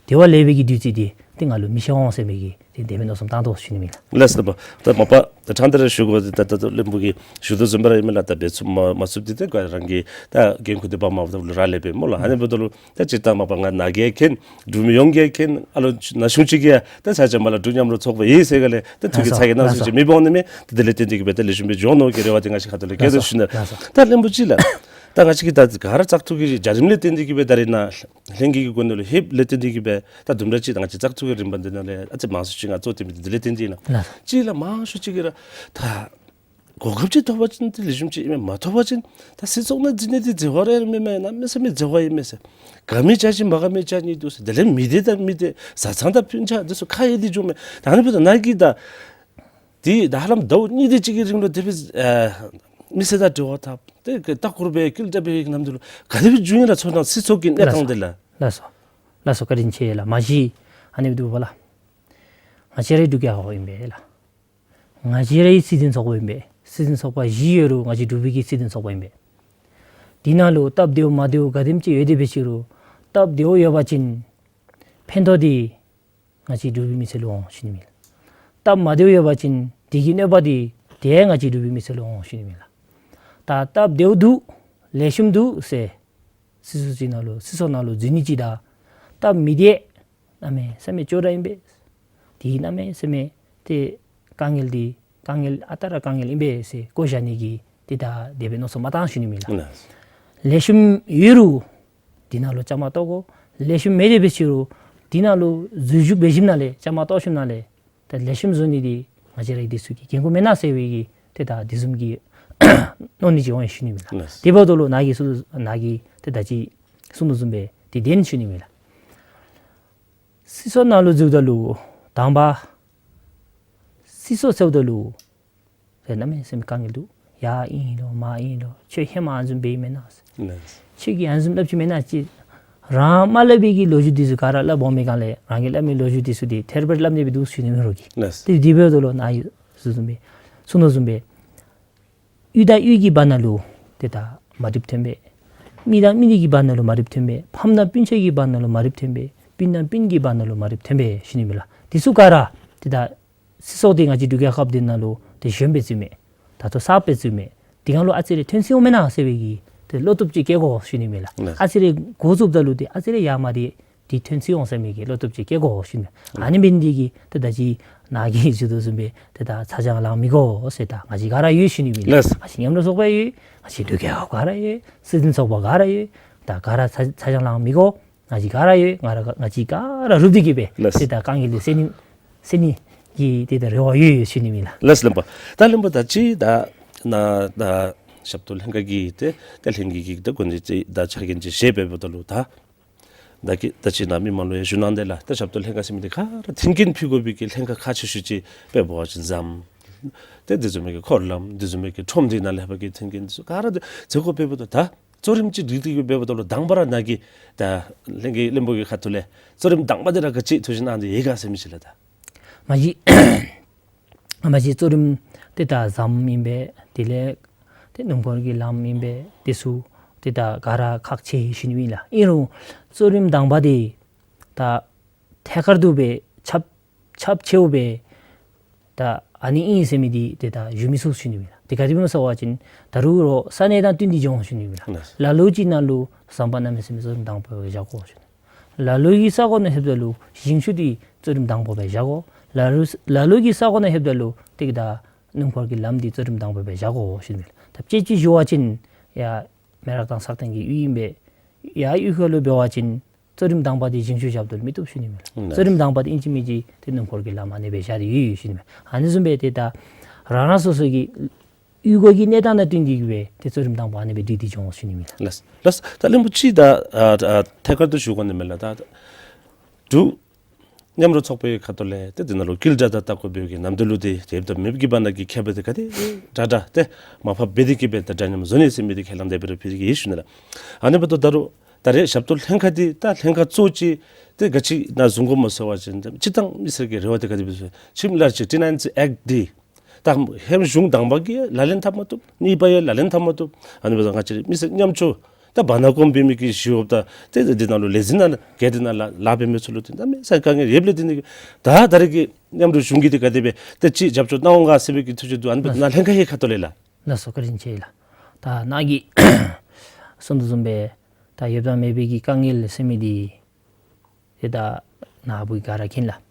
དེ་བ་ལེགས་པའི་གི་དུས་ཚོད་འདི་ཏེ་ང་ལུ་མི་ཤར་འོང་ཟེར་མི་གི་ཏེ་དེ་སྦེ་མནོ་བསམ་བཏང་དོ་ཞུ་ནི་མས་ལགས། ལགས་སོ། ད་མ་པ་ད་ཕྲང་སྟེ་ར་ཞུ་དགོ། ད་ད་ད་བློན་པོ་གིས་ཞུ་དོ་བཟུམ་སྦེ་ར་ཨིན་མས་ལགས། ད་འབད་ཚུགས་མ་མ་ཚུགསཔ་འདི་ཏེ་ག་རང་གི་ད་འགན་ཁུར་འདི་འབག་མ་འབགཔ་ད་ལུ་རག་ལས་པས་སྨོ་ལགས། ཨ་ནི་འབདཝ་ད་ལུ་ད་སྤྱིར་བཏང་མ་པ་ང་ནཱ་གིས་མཁྱེན། འབྲུག་མི་ཡོངས་ཀྱིས་མཁྱེན། ཨ་ལོ་ན་ཆུང་ཅིག་གིས་ཡང་ད་ཆ་ཆ་མ་ལ་འབྲུག་མཉམ་རུབ་ཚོགས་པ་ཨིན་ཟེར་ག་ལས་ད་ཐུགས་ཀྱི་ལགས་སོ། ཚ་གྱང་ནང་ལགས་སོ། ཚུན་ཅིག་མི་འབག་ནི་མས། ད་དེ་ལས་བརྟེན་ཏེ་གི་སྦེ་ད་ལེགས་ཤོམ་སྦེ་འགྱོ་ནི་གི་རེ་བ་འདི་ང་བཅས་ཁ་ཐུག་ལས་བསྐྱེད་དོ་ལགས་སོ། ཞུ་ནི། ལགས་སོ། ད་བློན་པོ་ཅིག་ལགས། ད་ང་བཅས་ཀྱིས་ད་ག་ར་བཙག་འཐུ་གི་བྱ་རིམ་ལས་བརྟེན་ཏེ་གི་སྦེ་ད་རིས་ནཱ་ལྷན་རྒྱས་ཀྱི་སྒོ་ནས་ལྷོདཔ་ལས་བརྟེན་ཏེ་གི་སྦེ་ད་དུམ་གྲ་ཅིག་ད་ང་བཅས་བཙག་འཐུ་གི་རིམ་པ་འདི་ནང་ལས་ཨ་ཙི་མང་སུ་ཅིག་ང་གཙོ་བཏོན་མི་འདི་དེ་ལས་བརྟེན་ཏེ་ཨིན་ལགས། ལགས་སོ། ཅིག་ལགས་མང་ཤོས་ཅིག་གིས་ར་ད་གོ་སྐབས་ཅིག་ཐོབ་པ་ཅིན་ཏེ་ལེགས་ཤོམ་ཅིག་ཨིན་མས། མ་ཐོབ་པ་ཅིན་ད་སྲིད་ཚོགས་ནང་འཛུལ་ནི་འདི་བརྩེ་བ་ར་མེན་མས། གནམ་མེད་ས་མེད་བརྩེ་བ་ཨིན་མས་ཟེར། དགའ་མི་བྱ་ཞིང་མ་དགའ་མི་བྱ་ནི་འདུག་ཟེར། དེ་ལས་མི་སྡེ་དང་མི་སྡེ་བཟའ་ཚང་དང་སྤུན་ཆ་འདི་ཚུ་ཁ་གཡེང་སྟེ་འགྱོཝ་མས། ད་ཨ་ནི་འབདཝ་ད་ནཱ་གིས་ད་འདི་ད་ཧ་ལམ་ཟླཝ་གཉིས་དེ་ཅིག་གི་རིང་ལུ་དེ་སྦེ་ཨ་མི་སེར་དང་འབྲེལ་བ་འཐབ་སྟེ་ལྟ་སྐོར་འབད་སྐུལ་ལྕག་འབད་བའི་གནམ་དུས་ལུ་ག་དེ་སྦེ་བྱུང་ཡི་ལགས། ཚོར་སྣང་སྲིད་ཚོགས་ཀྱི་གནས་སྟངས་འདི་ལགས། ལགས་སོ། ལགས་སོ། བཀའ་དྲིན་ཆེ་ལགས། མ་གཞི་ཨ་ནི་འབདཝ་ད་ལགས་ང་བཅས་ར་འབྲུག་རྒྱལ་ཁབ་ཨིན་པས་ལགས། ང་བཅས་རའི་སྲིད་དོན་ཚོགས་པ་ཨིན་པས། སྲིད་དོན་ཚོགས་པ་བཞི་ཡོད་རུང་ང་བཅས་འབྲུག་པའི་གི་སྲིད་དོན་ཚོགས་པ་ཨིན་པས། དེ་ནང་ལུ་སྟབས་བདེཝ་མ་བདེཝ་ག་དེམ་ཅིག་ཡོད་དེ་འབད་ཞུ་རུང་སྟབས་བདེཝ་ཡོད་པ་ཅིན་ཕན་ཐོགས་འདི་ང་བཅས་འབྲུག་པའི་མི་སེར་ལུ་འོང་ཞུ་ནི་མས། སྟབས་མ་བདེཝ་ཡོད་པ་ཅིན་དེ་གི་གནོད་པ་འདི་དེ་ཡང་ང་བཅས་འབྲུག་པའི་མི་སེར་ལུ་འོང་ཞུ་ནི་མས་ལགས། ད་སྟབས་བདེཝ་འདུག་ལེགས་ཤོམ་འདུག་ཟེར་སྲིད་ཚོགས་ཅིག་ནང་ལུ་སྲིད་ཚོགས་ནང་ལུ་འཛུལ་ནི་ཅིག་དང་སྟབས་མི་བདེ་གནམ་མེད་ས་མེད་ཅོག་འཐདཔ་ཨིན་པས། དེ་གནམ་མེད་ས་མེད་ཏེ་དཀའ་ངལ་འདི་དཀའ་ངལ་ཨ་རྟག་ར་དཀའ་ངལ་ཨིན་པས་ཟེར་བཀོ་བཞག་ནི་གི་ཏེ་ད་དེ་སྦེ་མནོ་བསམ་མ་བཏང་ཞུ་ནི་མས་ལགས། ལགས། ལེགས་ཤོམ་ཡོད་རུང་དེ་ནང་ལུ་བཅའ་མར་གཏོགས་དགོ། ལེགས་ཤོམ་མེད་དེ་འབད་ཞུ་རུང་དེ་ནང་ལུ་འཛུལ་ཞུགས་འབད་ཞིནམ་ལས་བཅའ་མར་གཏོགས་ཞིནམ་ལས་ད་ལེགས་ཤོམ་བཟོ་ནི་འདི་ང་བཅས་རའི་འདི་ཚུ་གི་འགན་ཁུར་མེན་ན་ཟེར་བའི་གི་ཏེ་ད་དེ་བཟུམ་གྱི་མནོ་ནི་ཅིག་འོང་ཞུ་ནི་མས་ལགས། ལགས། དེ་འབདཝ་ད་ལུ་ནཱ་གིས་གསུངས་ནཱ་གིས་ཏེ་ད་ཅི་གསུངས་དོ་བཟུམ་སྦེ་དེ་བདེན་ཞུ་ནི་མས་ལགས། སྲིད་ཚོགས་ནང་ལུ་འཛུལཝ་ད་ལུ་དང་པ་སྲིད་ཚོགས་ཟེརཝ་ད་ལུ་རེ་གནམ་མེད་ས་མེད་དཀའ་ངལ་འདུག། ཡ་ཨིན་ལོ་མ་ཨིན་ལོ་ཁྱོད་ཧེ་མ་ཨ་ནི་བཟུམ་སྦེ་ཨིན་མེན་ན། ལགས། ཁྱོད་ཀྱིས་ཨ་ནི་བཟུམ་སླབ་ཅི་མེན་ན་ཅིག། རང་མ་སླབ་པའི་གི་ལོ་རྒྱུས་འདི་ཚུ་ག་ར་སླབ་འོང་མི་སྒང་ལས་རང་གིས་སླབ་མི་ལོ་རྒྱུས་འདི་ཚུ་འདི་ཐེར་པར་སླབ་ནི་སྦེ་འདུག་ཞུ་ནི་མེན་རོགས་ཀྱིས། ལགས། ཏེ་དེ་འབདཝ་ད་ལུ་ནཱ་ཡོད་ཚུ་བཟུམ་སྦེ་གསུངས་དོ་བཟུམ་སྦེ་ཡུལ་དང་ཡུལ་གྱི་བར་ན་ལུ་ཏེ་ད་མ་འགྲིགཔ་ཐོན་པས། མི་དང་མི་གཉིས་ཀྱི་བར་ན་ལུ་མ་འགྲིགཔ་ཐོན་པས། ཕམ་དང་སྤུན་ཆ་གི་བར་ན་ལུ་མ་འགྲིགཔ་ཐོན་པས། སྤུན་དང་སྤུན་གྱི་བར་ན་ལུ་མ་འགྲིགཔ་ཐོན་པས་ཞུ་ནི་མས་ལགས། འདི་ཚུ་ག་ར་ཏེ་ད་སྲིད་ཚོགས་འདི་ང་བཅས་འབྲུག་རྒྱལ་ཁབ་འདི་ནང་ལུ་ཏེ་གཞོནམ་སྦེ་བཙུགས་མི་ད་ལྟོ་གསརཔ་སྦེ་བཙུགས་མི་འདི་གང་ལུ་ཨ་ཙི་རེ་ཐོན་སྲིད་འོང་མེན་ན་ཟེར་བའི་གི་ཏེ་བློ་སྟོབས་ཅིག་བསྐྱེད་དགོ་ཞུ་ནི་མས་ལགས། ལགས། ཨ་ཙི་རེ་འགོ་བཙུགསཔ་ད་ལུ་ཏེ་ཨ་ཙི་རེ་ཡར་མར་འདི་འདི་ཐོན་སྲིད་འོང་ཟེར་མི་གི་བློ་སྟོབས་ཅིག་བསྐྱེད་དགོ་ཞུ་ནི། ཨ་ནི་འབད་ནི་འདི་གིས་ཏེ་ད་ཅི་ནཱ་གིས་ཞུ་དོ་བཟུམ་སྦེ་ཏེ་ད་ཚ་གྱང་ལང་མི་དགོ་ཟེར་ད་ང་བཅས་ག་ར་ཡོད་ཞུ་ནི་མས་ལགས། ལགས། ང་བཅས་མཉམ་རུབ་ཚོགས་པ་ཡོད། ང་བཅས་འབྲུག་རྒྱལ་ཁབ་ག་ར་ཡོད། སྲིད་དོན་ཚོགས་པ་ག་ར་ཡོད། ད་ག་ར་ཚ་ཚ་གྱང་ལང་མི་དགོ། ང་བཅས་ག་ར་ཡོད། ང་ར་ང་བཅས་ག་ར་རུབ་སྟེ་གི་སྦེ་ལགས། ཏེ་ད་དཀའ་ངལ་འདི་སེལ་ནི་སེལ་ནི་གི་ཏེ་ད་རེ་བ་ཡོད་ཡོད་ཞུ་ནི་མས་ལགས། ལགས་བློན་པོ། ད་བློན་པོ་ད་ཅི་ད་ནཱ་ད་ཞབས་ཏོག་ལྷན་ཁག་གི་ཏེ་ད་ལྷན་རྒྱས་ཀྱི་ད་འགོ་འདི་ཏེ་ད་ཕྱག་འགན་ཅིག་བཞེས་འབདཝ་ད་ལུ་ད་ད་གི་ད་ཅི་ནཱ་མི་མང་ལུ་ཡང་ཞུ་གནང་དེ་ལགས། ད་ཞབས་ཏོག་ལྷན་ཁག་ཟེར་མི་འདི་ག་ར་མཐུན་རྐྱེན་ཕུལ་དགོ་པའི་གི་ལྷན་ཁག་ཁག་ཆེ་ཤོས་ཅིག་དཔེ་འབད་བ་ཅིན་ཟམ་ཏེ་འདི་བཟུམ་མའི་གི་འཁོར་ལམ་འདི་བཟུམ་མའི་གི་ཁྲོམ་འདི་ནང་ལས་ཕར་གྱི་མཐུན་རྐྱེན་འདི་ཚུ་ག་ར་འདི་མཛད་དགོཔ་འབདཝ་ད་ད་གཙོ་རིམ་ཅིག་སྒྲིག་སྟེ་གི་འབདཝ་ད་ལུ་དང་པ་ར་ནཱ་གི་ད་ལྷན་རྒྱས་བློན་པོ་གི་ཁ་ཐུག་ལས་གཙོ་རིམ་དང་པ་འདི་ར་ག་ཅི་ཐུགས་བཞེད་གནང་སྟེ་ཡོད་ག་ཟེར་མི་ཅིག་ལགས། ད་མ་གཞི་མ་གཞི་གཙོ་རིམ་ཏེ་ད་ཟམ་ཨིན་པས། དེ་ལས་ཏེ་སྣུམ་འཁོར་གྱི་ལམ་ཨིན་པས། དེ་ཚུ་ཏེ་ད་ག་ར་ཁག་ཆེ་ཞུ་ནི་ཨིན་ལགས། ཨིན་རུང་གཙོ་རིམ་དང་པ་འདི་ད་ཐད་ཀར་དུ་སྦེ་ཁྱབ་ཁྱབ་ཆེཝ་སྦེ་ད་ཨ་ནི་ཨིན་ཟེར་མི་འདི་ཏེ་ད་ཞུ་མི་ཚུགས་ཞུ་ནི་ཨིན་ལགས། དེ་ག་དེ་སྦེ་སྨོ་ཟེར་བ་ཅིན་ད་རུང་རོགས་ས་གནས་དང་བསྟུན་ཏེ་འགྱོ་འོང་ཞུ་ནི་ཨིན་ལགས། ལགས། ལ་ལུ་ཅིག་ནང་ལུ་ཟམ་པ་གནམ་མེད་ས་མེད་གཙོ་རིམ་དང་པ་སྦེ་བཞག་དགོ་ཞུ་ནི། ལ་ལུ་གི་ས་གོ་ནང་ལྷོདཔ་ད་ལུ་ཞིང་ཆུ་འདི་གཙོ་རིམ་དང་པ་སྦེ་བཞག་དགོ། ལ་ལུ་ལ་ལུ་གི་ས་གོ་ནང་ལྷོདཔ་ད་ལུ་ཏེ་གི་ད་སྣུམ་འཁོར་གྱི་ལམ་འདི་གཙོ་རིམ་དང་པ་སྦེ་བཞག་དགོ་ཞུ་ནི་ཨིན་ལགས། ད་དཔྱེ་ཅིག་ཞུ་བ་ཅིན་ཡར་མེ་རག་དང་སག་སྟེང་གི་ཡུལ་ཨིན་པས། ཡར་གཡུས་ཁ་ལུ་འབད་བ་ཅིན་གཙོ་རིམ་དང་པ་འདི་ཞིང་ཆུ་བཞགཔ་ད་ལུ་མི་བཏུབ་ཞུ་ནི་ཨིན་ལགས། ལགས། གཙོ་རིམ་དང་པ་འདི་ཨིན་ཅི་མིན་ཅི་ཏེ་སྣུམ་འཁོར་གྱི་ལམ་ཨ་ནི་སྦེ་བཞག་སྟེ་ཡོད་ཡོད་ཞུ་ནི་ཨིན་མས། ཨ་ནི་བཟུམ་སྦེ་ཏེ་ད་རང་རང་སོ་སོ་གི་གཡུས་སྒོ་གི་གནས་སྟངས་དང་བསྟུན་ཏེ་གི་སྦེ་ཏེ་གཙོ་རིམ་དང་པ་ཨ་ནི་སྦེ་སྒྲིག་སྟེ་འགྱོ་འོང་ཞུ་ནི་ཨིན་མས་ལགས། ལགས། ལགས། ད་བློན་པོ་ཅིག་ད་ཨ་ཨ་ཐད་ཀར་དུ་ཞུ་དགོ་ནི་མས་ལགས། ད་འབྲུག་མཉམ་རུབ་ཚོགས་པའི་ཁ་ཐུག་ལས་ཏེ་འདི་ནང་ལུ་བསྐྱེད་རྫོགས་དང་ལྟ་སྐོར་འབད་བའི་གི་ནམ་དུས་ལུ་ཏེ་ཡོདཔ་དང་མེདཔ་གི་བར་ན་གི་ཁྱད་པར་འདི་ག་དེ་དྲག་དྲག་ཏེ་མར་ཕབ་འབད་དེ་གི་སྦེ་ད་འདྲ་མཉམ་བཟོ་ནི་ཟེར་མི་འདི་ཁས་བླངས་དེ་སྦེ་ར་ཕུལ་ཏེ་གི་ཡོད་ཞུ་ནི་ལགས། ཨ་ནི་འབདཝ་ད་ད་རུང་ད་རེས་ཞབས་ཏོག་ལྷན་ཁག་འདི་ད་ལྷན་ཁག་གཙོ་ཅིག་ཏེ་ག་ཅི་ནང་བཟུང་དགོཔ་སྨོ་ཟེར་བ་ཅིན་སྤྱིར་བཏང་མི་སེར་གྱི་རེ་བ་འདི་ག་དེ་སྦེ་ཞུ་ཁྱིམ་ལཱ་ཅིག་ཊེ་ནེནཊ་སི་ཨེཀཊ་འདི་ད་ཧེ་མ་གཞུང་དང་པ་གིས་ལག་ལེན་འཐབ་མ་བཏུབ། གཉིས་པ་ཡང་ལག་ལེན་འཐབ་མ་བཏུབ། ཨ་ནི་འབདཝ་ད་ང་བཅས་མི་སེར་ཉམ་ཆུང་ད་བར་ན་གོམ་འབད་མི་གི་ཞི་གཡོགཔ་དང་ཏེ་འདི་ནང་ལུ་ལས་འཛིན་ནང་གི་འདི་ནང་ལཱ་ལཱ་འབད་མི་ཚུ་ལུ་ཏེ་གནམ་མེད་ས་མེད་དཀའ་ངལ་ཡོདཔ་ལས་ཏེ་ནི་ད་ད་རེས་ཀྱི་མཉམ་རུབ་གཞུང་གིས་འདི་ག་དེ་སྦེ་ཏེ་ཅིག་རྒྱབ་སྐྱོར་གནང་འོང་ག་ཟེར་བའི་གི་ཐུགས་བཞེད་འདུག། ཨ་ནི་འབདཝ་ད་ནཱ་ལྷན་ཁག་གི་ཁ་ཐུག་ལས་ལགས། ལགས་སོ། བཀའ་དྲིན་ཆེ་ལགས། ད་ནཱ་གིས་གསུངས་དོ་བཟུམ་སྦེ་ད་ཡོདཔ་དང་མེད་པའི་གི་དཀའ་ངལ་ཟེར་མི་འདི་ཏེ་ད་ནཱ་བུ་ག་ར་མཁྱེན་ལགས།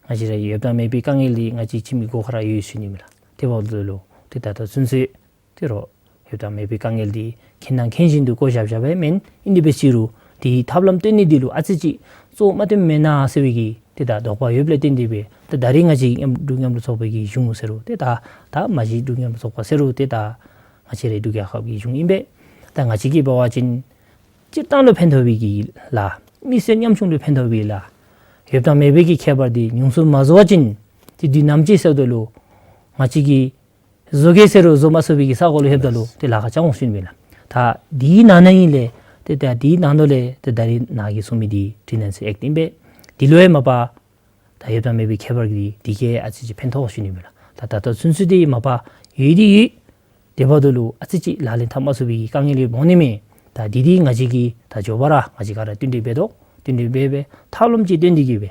ང་བཅས་ར་ཡོདཔ་དང་མེད་པའི་དཀའ་ངལ་འདི་ང་བཅས་ཁྱིམ་གྱི་སྒོ་ཁར་ར་ཡོད་ཞུ་ནི་མས་ལགས། དེ་འབདཝ་ད་ལུ་ཏེ་ད་ལྟོ་ཚུན་ཚོད་ཏེ་རོགས་ཡོདཔ་དང་མེད་པའི་དཀའ་ངལ་འདི་མཁྱེན་དང་མཁྱེན་བཞིན་དུ་བཀོ་བཞག་བཞགཔ་མེན། ཨིན་དེ་འབད་ཟེར་རུང་འདི་ཐབས་ལམ་སྟོན་ནི་འདི་ལུ་ཨ་ཙི་ཅིག་གཙོ་མ་བཏོན་མེན་ན་ཟེར་བའི་གི་ཏེ་ད་དོགས་པ་ཡོདཔ་ལས་བརྟེན་ཏེ་སྦེ་ཏེ་ད་རེས་ང་བཅས་མཉམ་འབྲུག་མཉམ་རུབ་ཚོགས་པའི་གི་གཞུང་ཟེར་རུང་ཏེ་ད་ད་མ་གཞི་འབྲུག་མཉམ་རུབ་ཚོགས་པ་ཟེར་རུང་ཏེ་ད་ང་བཅས་རའི་འབྲུག་རྒྱལ་ཁབ་ཀྱི་གཞུང་ཨིན་པས། ད་ང་བཅས་ཀྱིས་འབད་བ་ཅིན་སྤྱིར་བཏང་ལུ་ཕན་ཐོགས་པའི་གི་ལཱ་མི་སེར་ཉམ་ཆུང་ལུ་ཕན་ཐོགས་པའི་ལཱ་ཡོདཔ་དང་མེད་པའི་གི་ཁྱད་པར་འདི་ཉུང་སུ་མ་བཟོ་བ་ཅིན་ཏེ་དུས་ནམ་ཅིག་ཟེརཝ་ད་ལུ་ང་བཅས་ཀྱིས་བཟོ་གེ་ཟེར་རུང་བཟོ་མ་ཚུགས་པའི་གི་ས་གོ་ལུ་ལྷོདཔ་ད་ལུ་ཏེ་ལཱ་ཁག་རྐྱབ་འོང་ཞུ་ནི་མས་ལགས། ད་འདི་ནང་ན་ཨིན་ལས་ཏེ་ད་འདི་ནང་ན་ལས་ཏེ་ད་རེས་ནཱ་གིས་གསུངས་མི་འདི་ཊེ་ནེནཊ་སི་ཨེཀཊ་ཨིན་པས། འདི་ལུ་ཡང་མ་པ་ད་ཡོདཔ་དང་མེད་པའི་ཁྱད་པར་གྱིས་འདི་གིས་ཨ་ཙི་ཅིག་ཕན་ཐོགས་ཞུ་ནི་མས་ལགས། ད་ད་ལྟོ་ཚུན་ཚོད་འདི་མ་པ་ཡོད་དེ་ཡོད། དེ་འབདཝ་ད་ལུ་ཨ་ཙི་ཅིག་ལག་ལེན་འཐབ་མ་ཚུགས་པའི་གི་དཀའ་ངལ་ཡོདཔ་འོང་ནི་མས། ད་འདི་འདི་ང་བཅས་ཀྱིས་ད་མགྱོགས་པ་ར་ང་བཅས་ག་ར་བསྟུན་གྲོས་འབད་དོ། བསྟུན་གྲོས་འབད་སྦེ་ཐབས་ལམ་ཅིག་སྟོན་ཏེ་གི་སྦེ་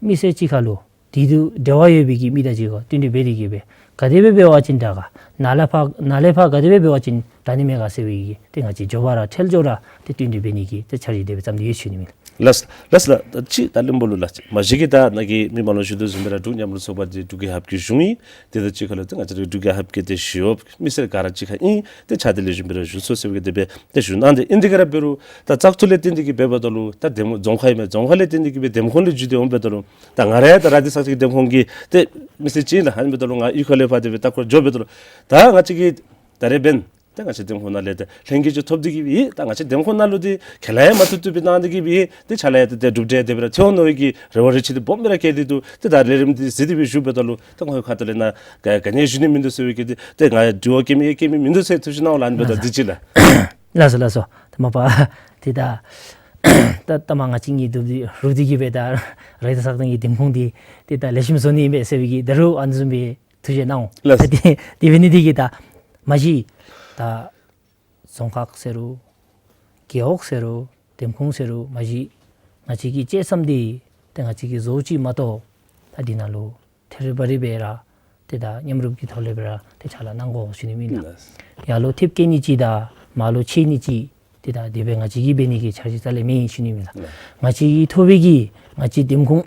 མི་སེར་གཅིག་ཁར་ལུ་འདི་དུ་འབྲེལ་བ་ཡོད་པའི་གི་མི་དང་གཅིག་ཁར་བསྟུན་གྲོས་འབད་དེ་གི་སྦེ་ག་དེ་སྦེ་འབད་བ་ཅིན་དྲག་ག་ནཱ་ལས་ཕར་ནཱ་ལས་ཕར་ག་དེ་སྦེ་འབད་བ་ཅིན་དྲག་ནི་མས་ག་ཟེར་བའི་གི་ཏེ་ང་བཅས་མགྱོགས་པ་ར་འཕྲལ་མགྱོགས་ར་ཏེ་བསྟུན་གྲོས་འབད་ནི་གི་ཏེ་འཆར་གཞི་དེ་སྦེ་བརྩམས་ཏེ་ཡོད་ཞུ་ནི་མས། ལགས་ལགས་ལགས། ད་ཅི་ད་བློན་པོ་ལུ་ལགས་མ་གཞི་གིས་ད་ནཱ་གིས་མི་མང་ལུ་ཞུ་དོ་བཟུམ་སྦེ་ར་འབྲུག་མཉམ་རུབ་ཚོགས་པ་འདི་འབྲུག་རྒྱལ་ཁབ་ཀྱི་གཞུང་ཨིན། དེ་དང་གཅིག་ཁར་ལུ་ཏེ་ང་བཅས་རའི་འབྲུག་རྒྱལ་ཁབ་ཀྱི་ཏེ་ཞི་གཡོགཔ་མི་སེར་ག་ར་གཅིག་ཁར་ཨིན། ཏེ་ཕྱག་དེ་ལེགས་ཤོམ་སྦེ་ར་ཞུ་ཚུགས་ཟེར་བའི་གི་དེ་སྦེ་ཏེ་ཞུ་གནང་སྟེ་ཨིན། དེ་ག་ར་འབད་རུང་ད་བཙག་འཐུ་ལས་བརྟེན་ཏེ་གི་འབདཝ་ད་ལུ་ད་འདེམས་རྫོང་ཁག་ཨིན་མས། རྫོང་ཁག་ལས་བརྟེན་ཏེ་གི་སྦེ་འདེམས་ཁོངས་ལུ་འཛུལ་ཏེ་འོངམ་འབདཝ་ད་ལུ་ད་ང་ར་ཡང་ད་ར་དེ་ས་གཅིག་གི་འདེམས་ཁོངས་ཀྱི་ཏེ་མི་སེར་ཅིག་ཨིན་ལགས། ཨ་ནི་འབདཝ་ད་ལུ་ང་གཡུས་ཁ་ལས་ཕར་དེ་སྦེ་ལྟ་སྐོར་འགྱོ་འབདཝ་ད་ལུ་ད་ང་བཅས་ཀྱིས་ད་རེས་འབདན་ ཏེ་ང་བཅས་འདེམས་ཁོངས་ནང་ལས་ཏེ་ལྷན་རྒྱས་ཅིག་ཐོབ་སྟེ་གི་སྦེ་ད་ང་བཅས་འདེམས་ཁོངས་ནང་ལུ་འདི་ཁས་བླངས་ཡང་མ་ཐུབ་ཐུབ་སྦེ་གནང་སྟེ་གི་སྦེ་ཏེ་ཕྱག་ལཱ་ཡང་ཏེ་ཏེ་གྲུབ་འབྲས་དེ་སྦེ་ར་ཐོན་འོང་མནོ་བའི་གི་རེ་བ་རེ་ཆེ་ཏེ་སྦོམ་སྦེ་ར་བསྐྱེད་དེ་འདུག། ཏེ་ད་ལས་རིམ་འདི་གཟིགས་ཏེ་སྦེ་ཞུཝ་ད་ལུ་ད་ཁོང་གི་ཁ་ཐུག་ལས་ནཱ་ག་ག་ནི་ཞུ་ནི་མིན་འདུག་ཟེར་བའི་གི་ཏེ་ཏེ་ང་དྲི་བ་བཀོད་མི་ཡང་བཀོད་མི་མིན་འདུག་ཟེར་ཐུགས་བཞེད་གནང་འོང་ལགས། ཨ་ནི་སྦེ་ད་ལགས་སོ། འདི་ཅིག་ལགས། ལགས་སོ་ལགས་སོ། ད་མ་པ་ཏེ་ད་ད་ད་མ་ང་བཅས་གཉིས་སྡོད་དེ་རུབ་སྟེ་གི་སྦེ་ད་ར་ཡིག་དང་ས་སྟེང་གི་འདེམས་ཁོངས་འདི་ཏེ་ད་ལེགས་ཤོམ་བཟོ་ནི་ཨིན་པས་ཟེར་བའི་གི་ད་རུང་ཨ་ནི་བཟུམ་སྦེ་ཐུགས་བཞེད་གནང་འོང་། ལགས། ད་དེ་དེ་འབད་ནི་འདི་གིས་ད་མ་གཞི་ད་རྫོང་ཁག་ཟེར་རུང་རྒེད་འོག་ཟེར་རུང་འདེམས་ཁོངས་ཟེར་རུང་མ་གཞི་ང་བཅས་ཀྱི་བཅད་མཚམས་འདི་ཏེ་ང་བཅས་ཀྱི་བཟོ་ཅིག་མ་གཏོགས་ད་འདི་ནང་ལུ་ཐད་རི་བ་རི་སྦེ་ར་ཏེ་ད་མཉམ་རུབ་ཀྱི་ཐོག་ལས་སྦེ་ར་ཏེ་ཕྱག་ལཱ་གནང་དགོ་ཞུ་ནི་ཨིན་ལགས། ལགས། ཡར་ལུ་ཐེབས་བཀལ་ནི་ཅིག་དང་མར་ལུ་ཆད་ནི་ཅིག་ཏེ་ད་དེ་སྦེ་ང་བཅས་ཀྱིས་འབད་ནི་གི་འཆར་གཞི་རྩ་ལས་མེད་ཞུ་ནི་ཨིན་ལགས། ལགས། ང་བཅས་ཀྱིས་ཐོབ་པའི་གི་ང་བཅས་འདེམས་ཁོངས་